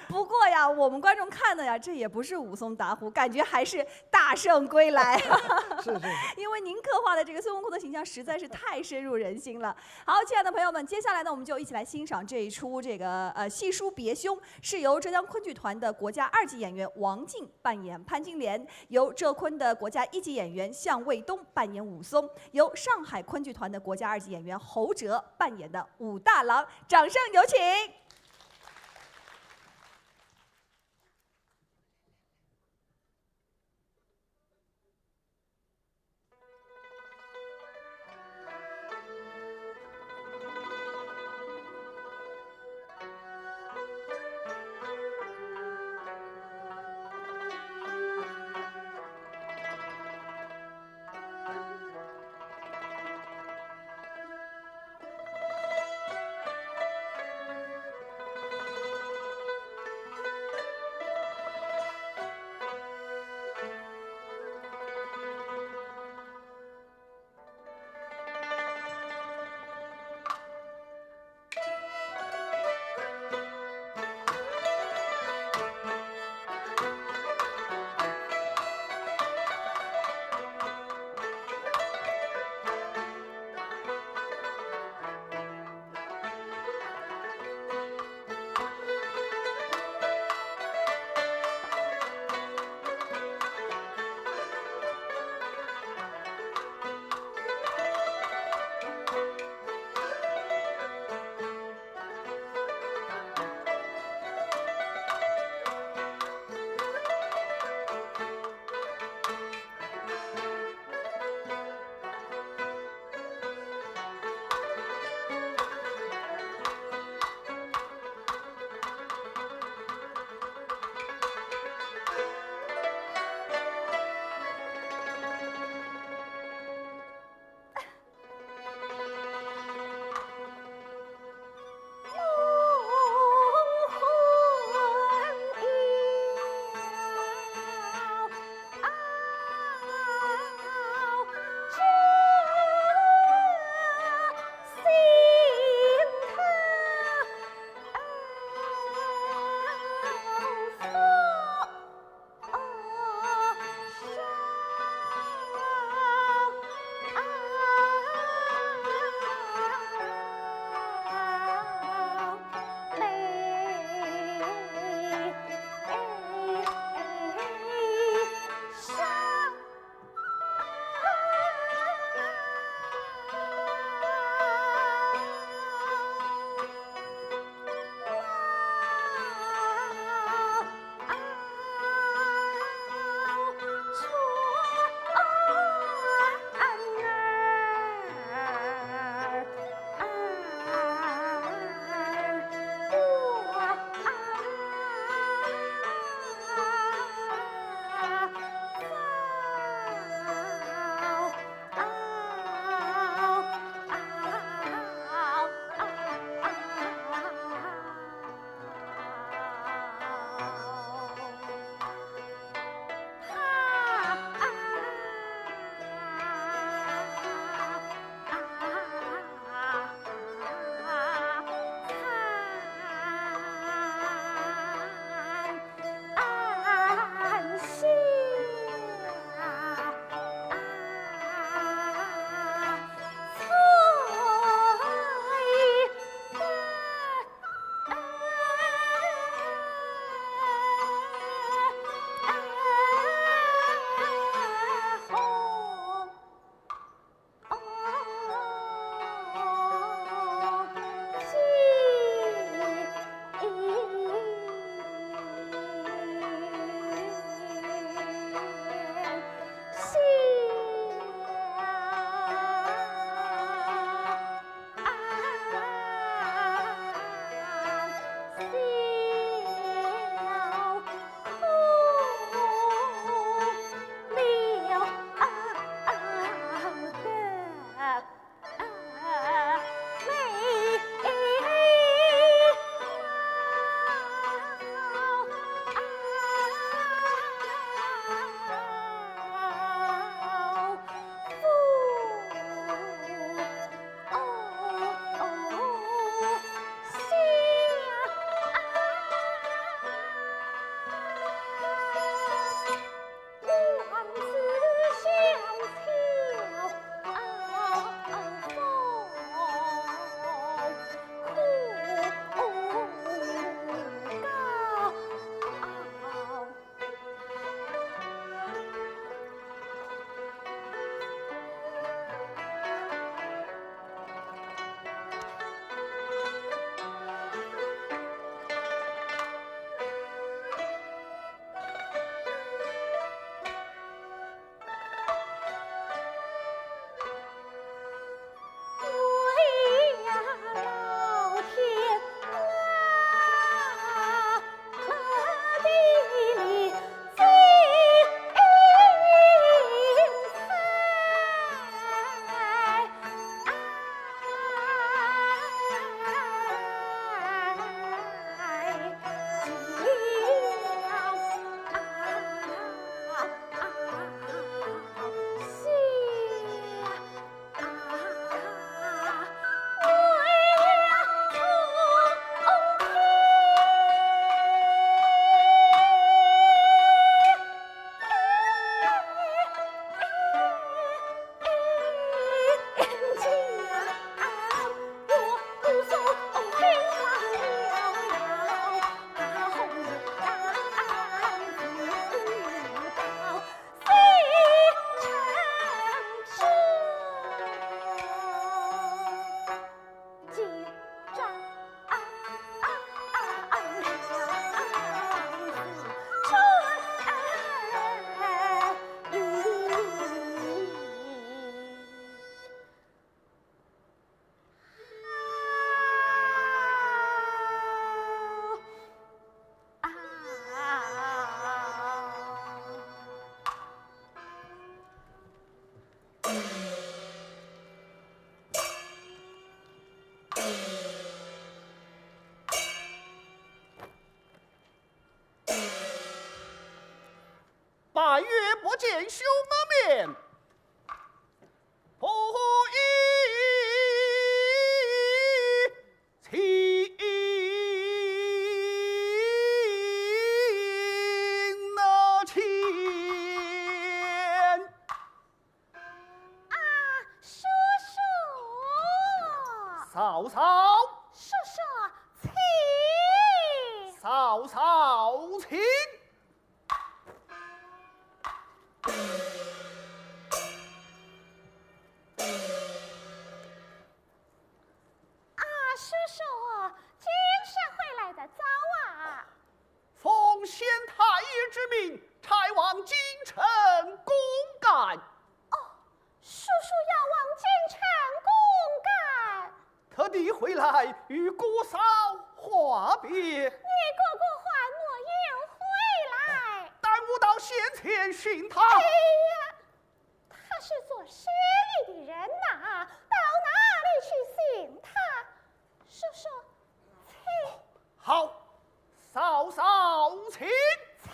不过呀，我们观众看的呀，这也不是武松打虎，感觉还是大圣归来。是是是。因为您刻画的这个孙悟空的形象实在是太深入人心了。好，亲爱的朋友们，接下来呢，我们就一起来欣赏这一出这个呃《戏书别兄》，是由浙江昆剧团的国家二级演员王静扮演潘金莲，由浙昆的国家一级演员向卫东扮演武松，由上海昆剧团的国家二级演员侯哲扮演的武大郎。掌声有请。见兄的面，不应情。啊，叔叔。嫂嫂。叔叔，请。嫂嫂，请。啊，叔叔，今日回来得早啊。 奉县太爷之命，差往京城公干。哦，叔叔要往京城公干。特地回来与姑嫂话别。你哥哥还没有回来。待我到县前寻他。哎呀，他是做生意的人呐，到哪里去寻他？叔叔，请。好。 嫂嫂请。请。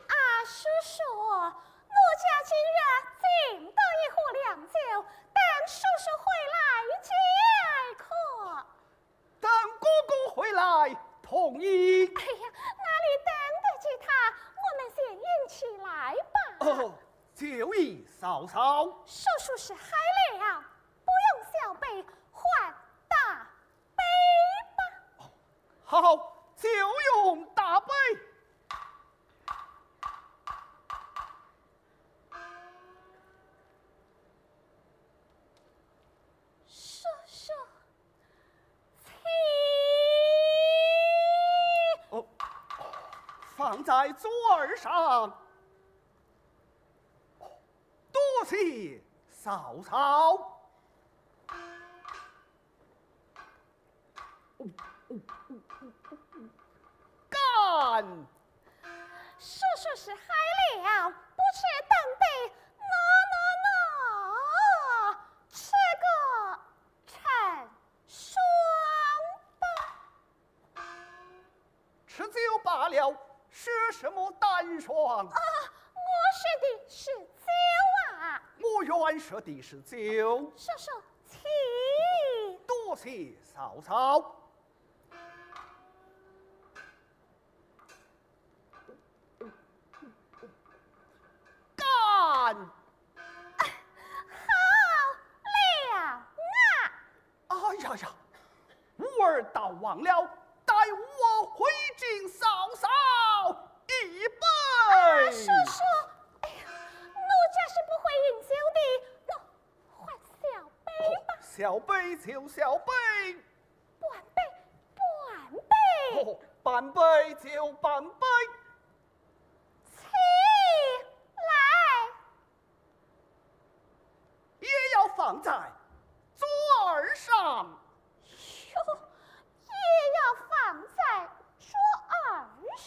啊，叔叔，奴家今日进得一壶良酒，等叔叔回来解渴。等哥哥回来同饮。哎呀，哪里等得及他？我们先饮起来吧。哦，酒已嫂嫂。叔叔是海了，不用小杯，换大杯吧。好，酒用大杯。叔叔。 放在桌儿上。多谢嫂嫂。干！叔叔是海了，不吃等杯，喏喏喏，吃个成双吧。 吃酒罢了，说什么单双？啊，我说的是酒啊。我原说的是酒。叔叔，请。多谢嫂嫂。干！好了啊。 哎呀呀，吾儿倒忘了，待我回敬嫂嫂一杯。啊，叔叔，哎呀，奴家是不会饮酒的，喏，换小杯吧。哦，小杯就小杯。半杯，半杯。哦，半杯就半杯。请来。 也要放在桌儿上。哟，也要放在桌儿上。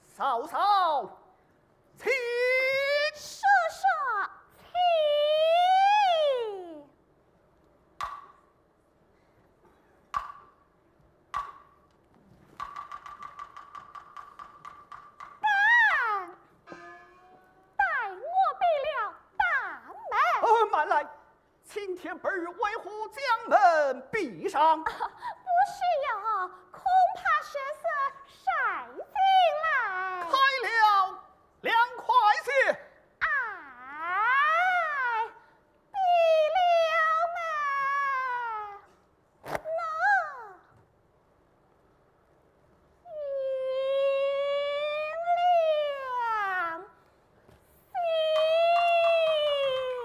嫂嫂，请。叔叔，请。 待我闭了大门。哦，慢来，青天白日为何将门闭上？不是哟，恐怕蛇蛇闪进来。开了，凉快些。哎。闭了门。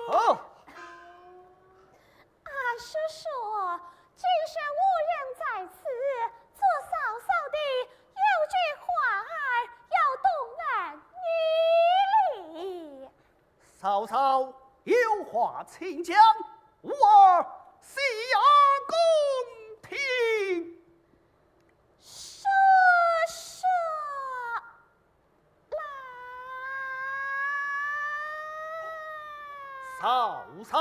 哦。啊，叔叔，今日无人在此，做嫂嫂的有句话儿要多问你哩。 嫂嫂有话请讲，我洗耳恭听。叔叔，来。嫂嫂。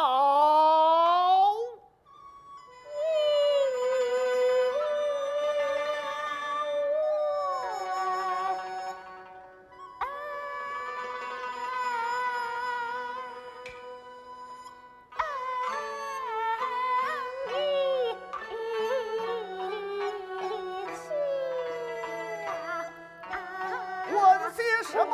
什么？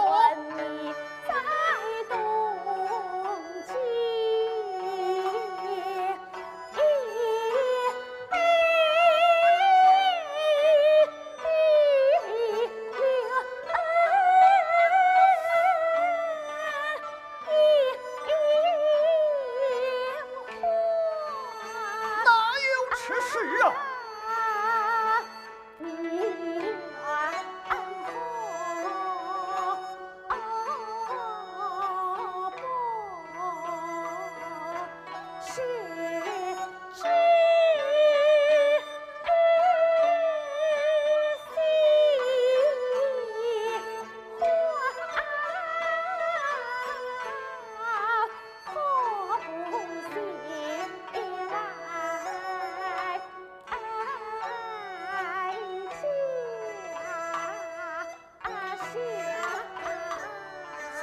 哪有此事啊？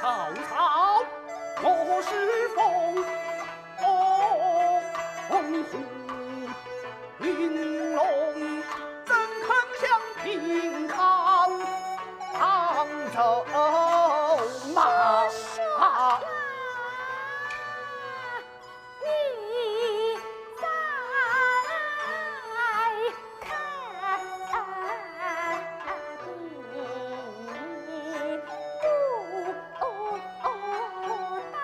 曹操，我是奉公虎。 玲珑怎肯向平康走马？叔叔啦，你再看地不大。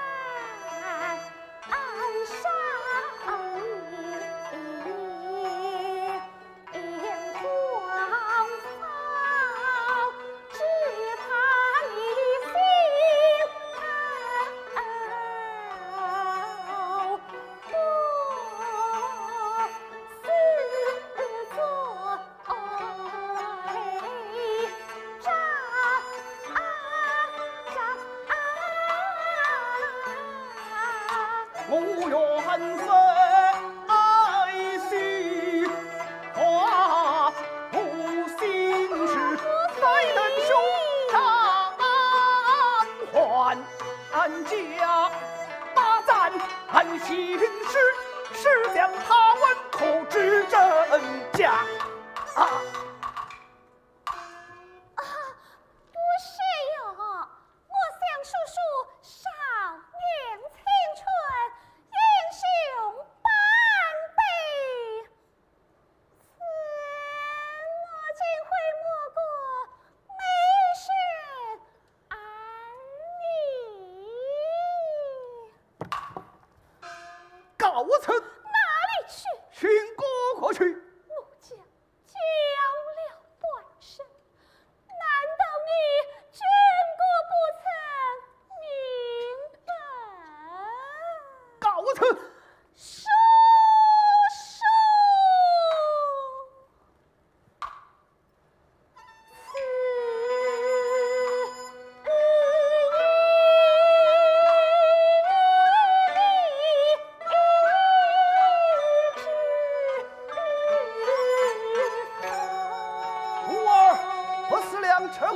我愿分爱惜花无心事，待等兄长还家，把咱安心事，是将他们可知真假？啊！ 啊，不是哟，我想叔叔少年青春，英雄半辈，怎么竟会没个美人儿呢？告辞。哪里去？寻哥哥去。奴家 叫了半声，难道你真个不曾明白？告辞。叔叔。 徒儿不思量这个。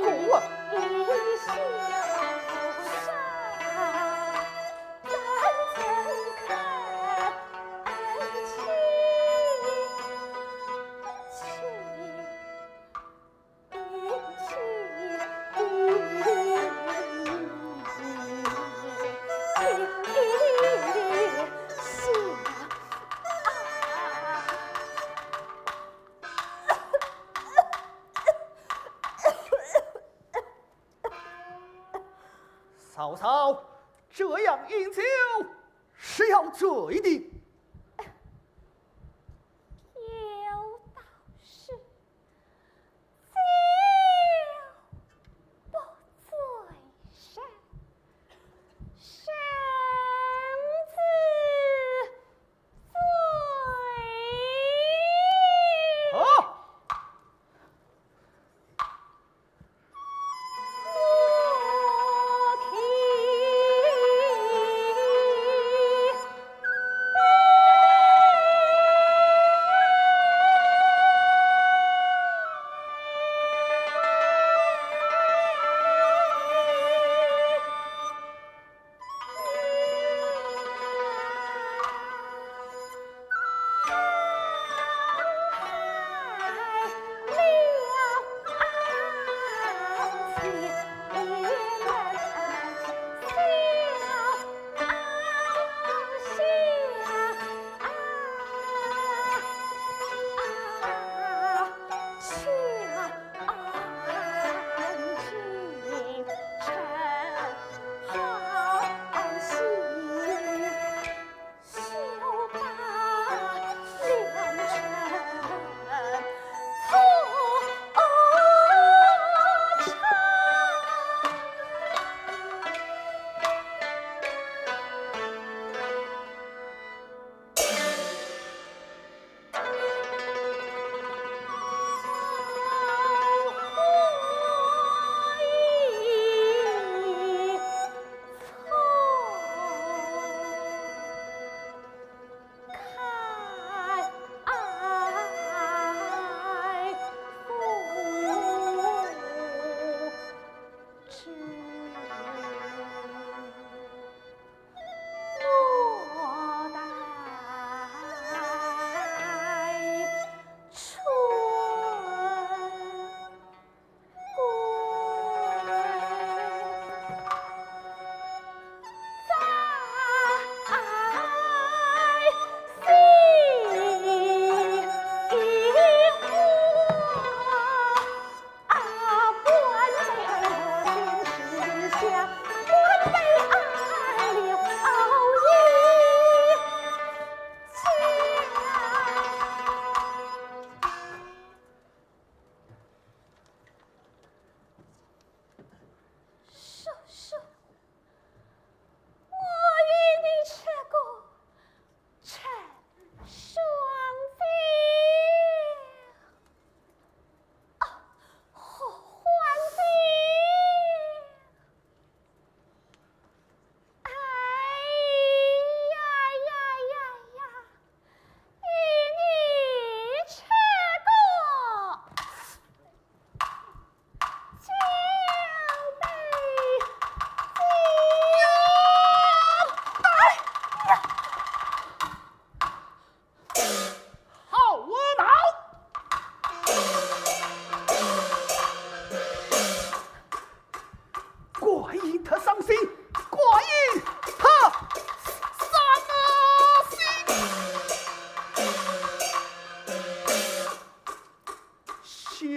嫂嫂，这样饮酒是要醉的。有道是，酒不醉人，人自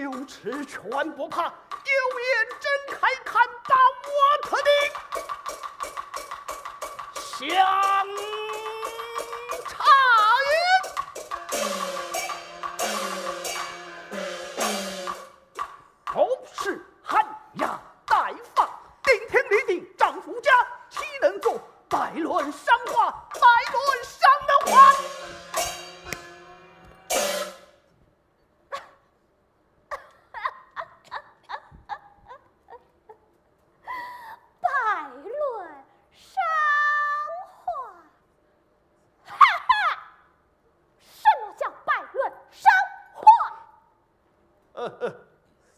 羞耻全不怕，有眼睁开看把我特定。想差也。同是寒鸦待放，顶天立地丈夫家，岂能做摆乱赏花、摆乱赏的花？摆乱赏花？哈哈！什么叫摆乱赏花？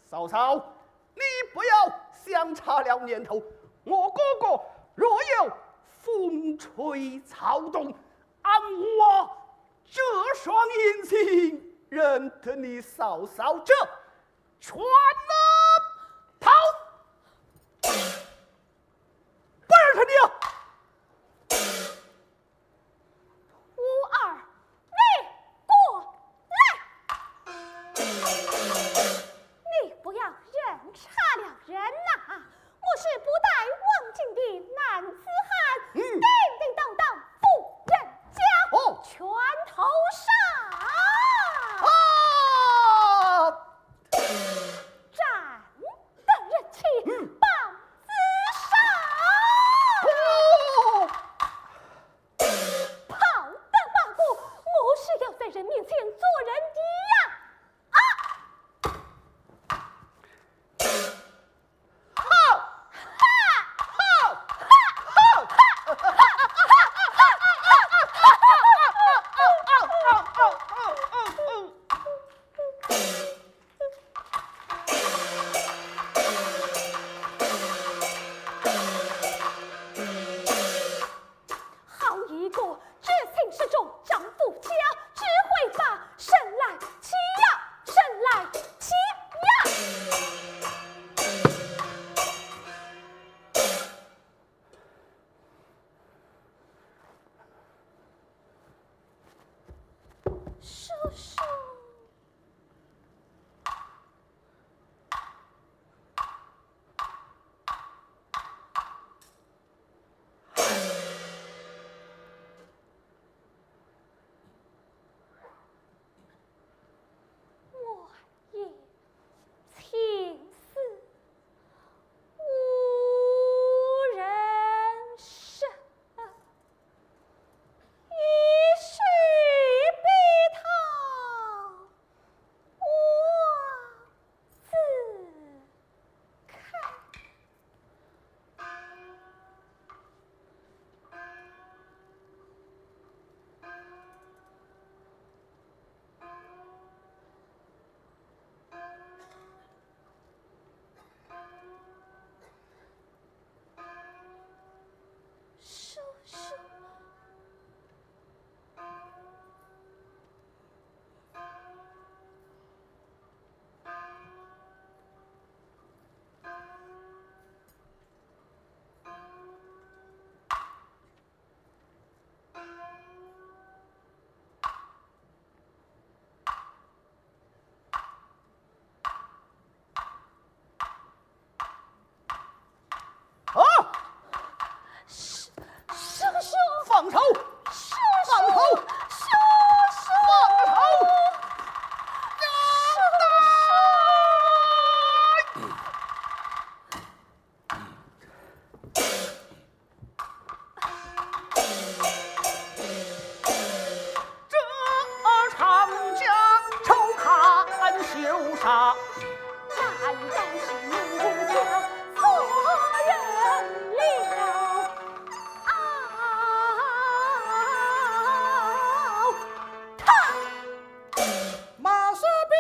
嫂嫂，你不要想差了念头。我哥哥若有风吹草动，俺我这双眼睛认得你嫂嫂这船难跑，不认得你啊！武二，你过来！你不要人差了人呐！我是不带望京的男子汉，嗯叮叮当当夫人家，哦拳头上。啊！站得人气，棒子上。哦！跑得罢过，我是要在人面前做人的呀！啊！好！好一个至情至重丈夫家，只会把生来气呀，生来气呀！叔叔。我也情死无人生，一世悲叹我自 看。叔叔。 啊！叔叔，放手！叔放手！叔，放手！这长江秋看羞煞，难道是奴家错认了？啊！他马士兵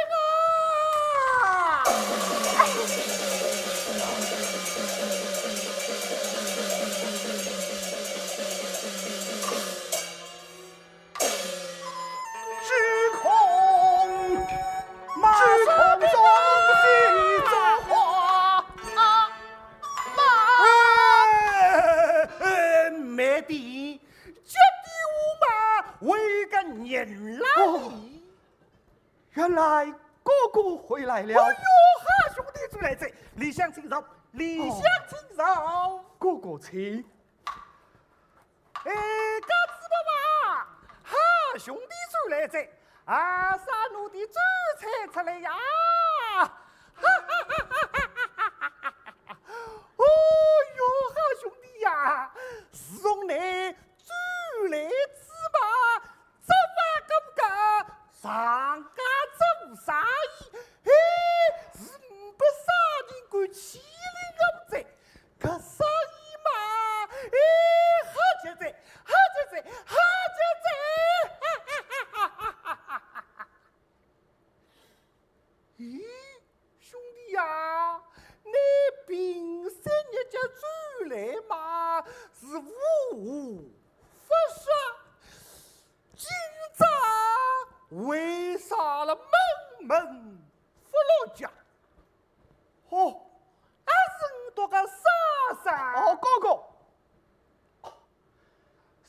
啊！只恐马士兵中心作花啊！哎，哎，妹弟，这地无马为个人来。哦，原来哥哥回来了。哎哟，好兄弟转来哉，里向请坐，里向请坐。哦。哥哥请。哎，家主婆啊，好兄弟转来哉，啊，啥奴的酒菜出来呀？哦哟，好兄弟呀，自从你转来之吧， 做饭个个上街做生意，嘿，是呒不啥人敢欺凌我哉。搿生意嘛，嘿，好极哉，好极哉，好极哉。咦，兄弟呀，你平三日脚转来嘛，是无无不说。 今朝为啥了闷闷不乐讲？哦，阿是你多个嫂嫂？哦，哥哥，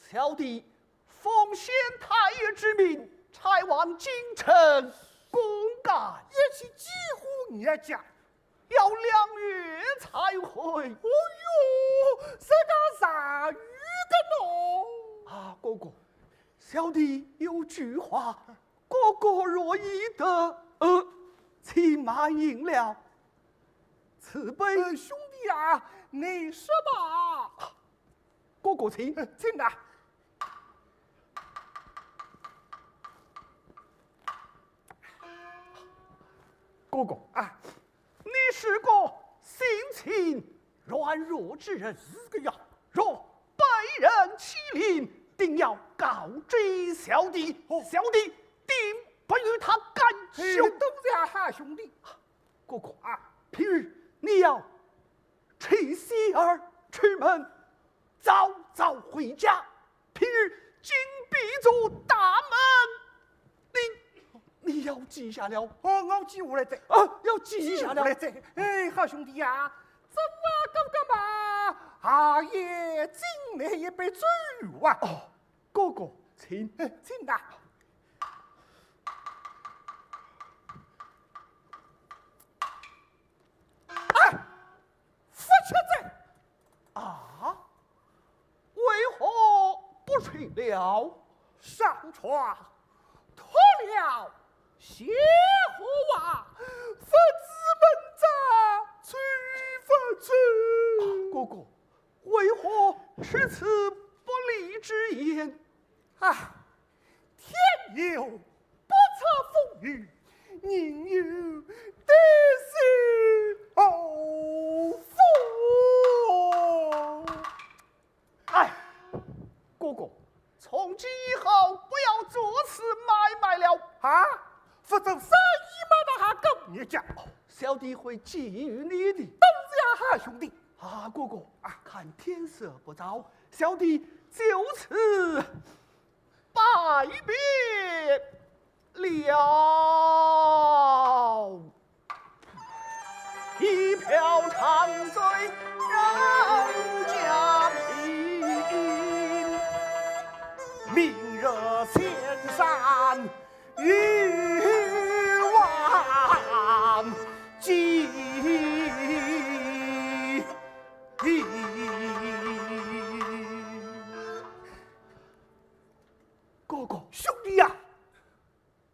小弟奉县太爷之命，差往京城公干。一去几乎日脚， 要两月才回。哦哟，这个啥语个喏？啊，哥哥，小弟有句话，哥哥若依得，呃，请慢饮了。此杯，呃，兄弟啊，你说吧。哥哥请。呃，请啊。哥哥啊， 你是个性情软弱之人。是个呀。若被人欺凌，定要告知小弟，哦。小弟定不与他干休。嘿，多谢好兄弟。哥哥啊，平日你要 提鞋而出门，早早回家。平日紧闭着大门，你，你要记下了。哦，我记下来哉。啊，要记下了。记下来哉。哎，好兄弟呀，这话哥哥嘛，啊，也敬你一杯酒啊。哦，哥哥，请。哎，请啊。哎， 不吃哉。啊？为何不吃了？上床脱了鞋和袜，不知明朝穿不穿。啊，哥哥，为何出此不利之言？ 啊，天有不测风云，人有旦夕祸福。哎，哥哥，从今以后不要做此买卖了。啊，不做生意嘛，那还讲人家。哦，小弟会寄予你的。多谢好兄弟。啊，哥哥，啊，看天色不早，小弟就此 拜别了。一瓢长醉人家贫，明日千山欲万径。哥哥，兄弟呀，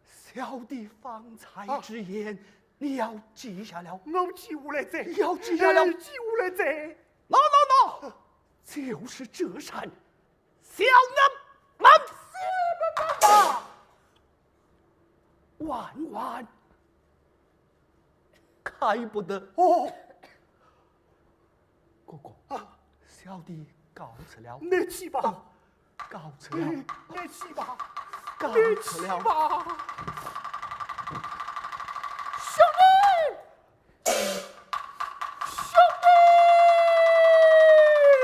小弟方才之言，啊，你要记下了。我记下来哉。你要记下了。哎，记下来哉。喏，喏，喏，就是这扇小南门。啊，万万开不得。哦。 哥哥，啊，小弟告辞了。你去吧。啊，告辞了。你，你去吧。告辞了。你去吧。兄弟，兄弟。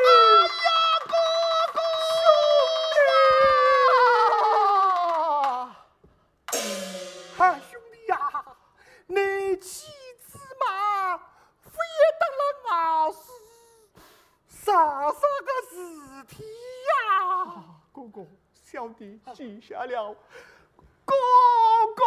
哎呀，哥哥。兄弟啊。 啊，兄弟呀，你妻子嘛，不也得了外死，啥啥个事体呀？啊，哥哥，小弟记下了。哥哥！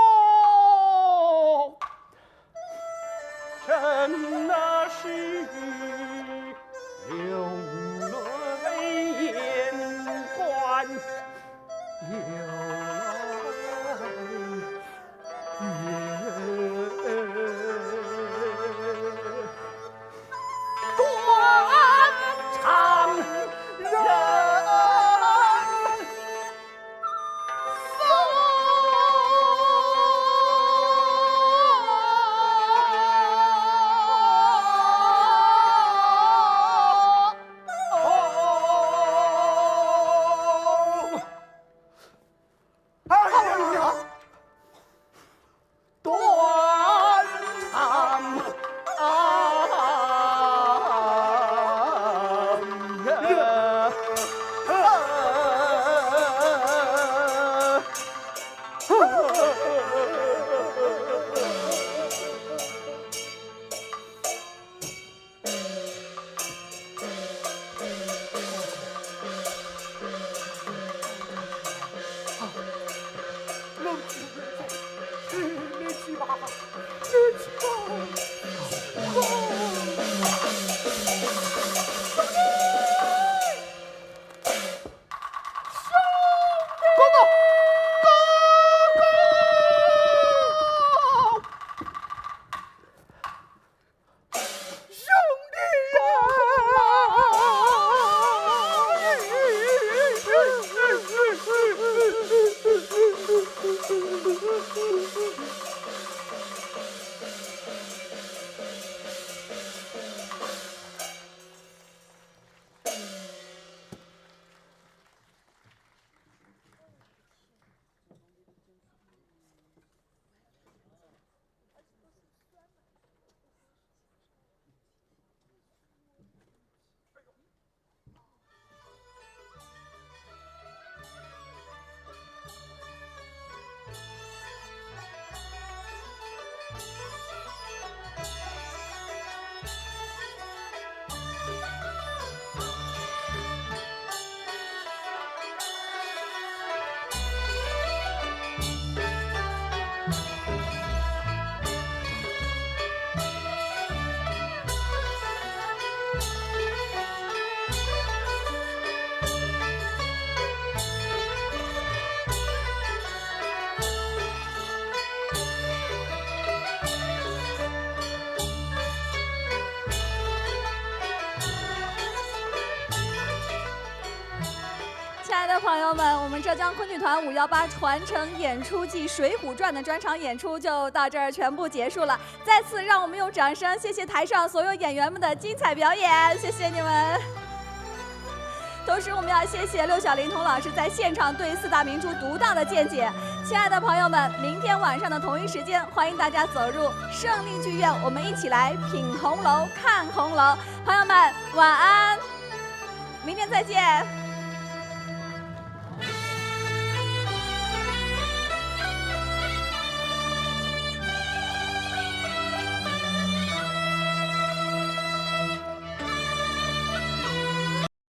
亲爱的朋友们，我们浙江昆剧团五幺八传承演出暨《水浒传》的专场演出就到这儿全部结束了。再次让我们用掌声谢谢台上所有演员们的精彩表演，谢谢你们。同时，我们要谢谢六小龄童老师在现场对四大名著独到的见解。亲爱的朋友们，明天晚上的同一时间，欢迎大家走入胜利剧院，我们一起来品红楼、看红楼。朋友们，晚安，明天再见。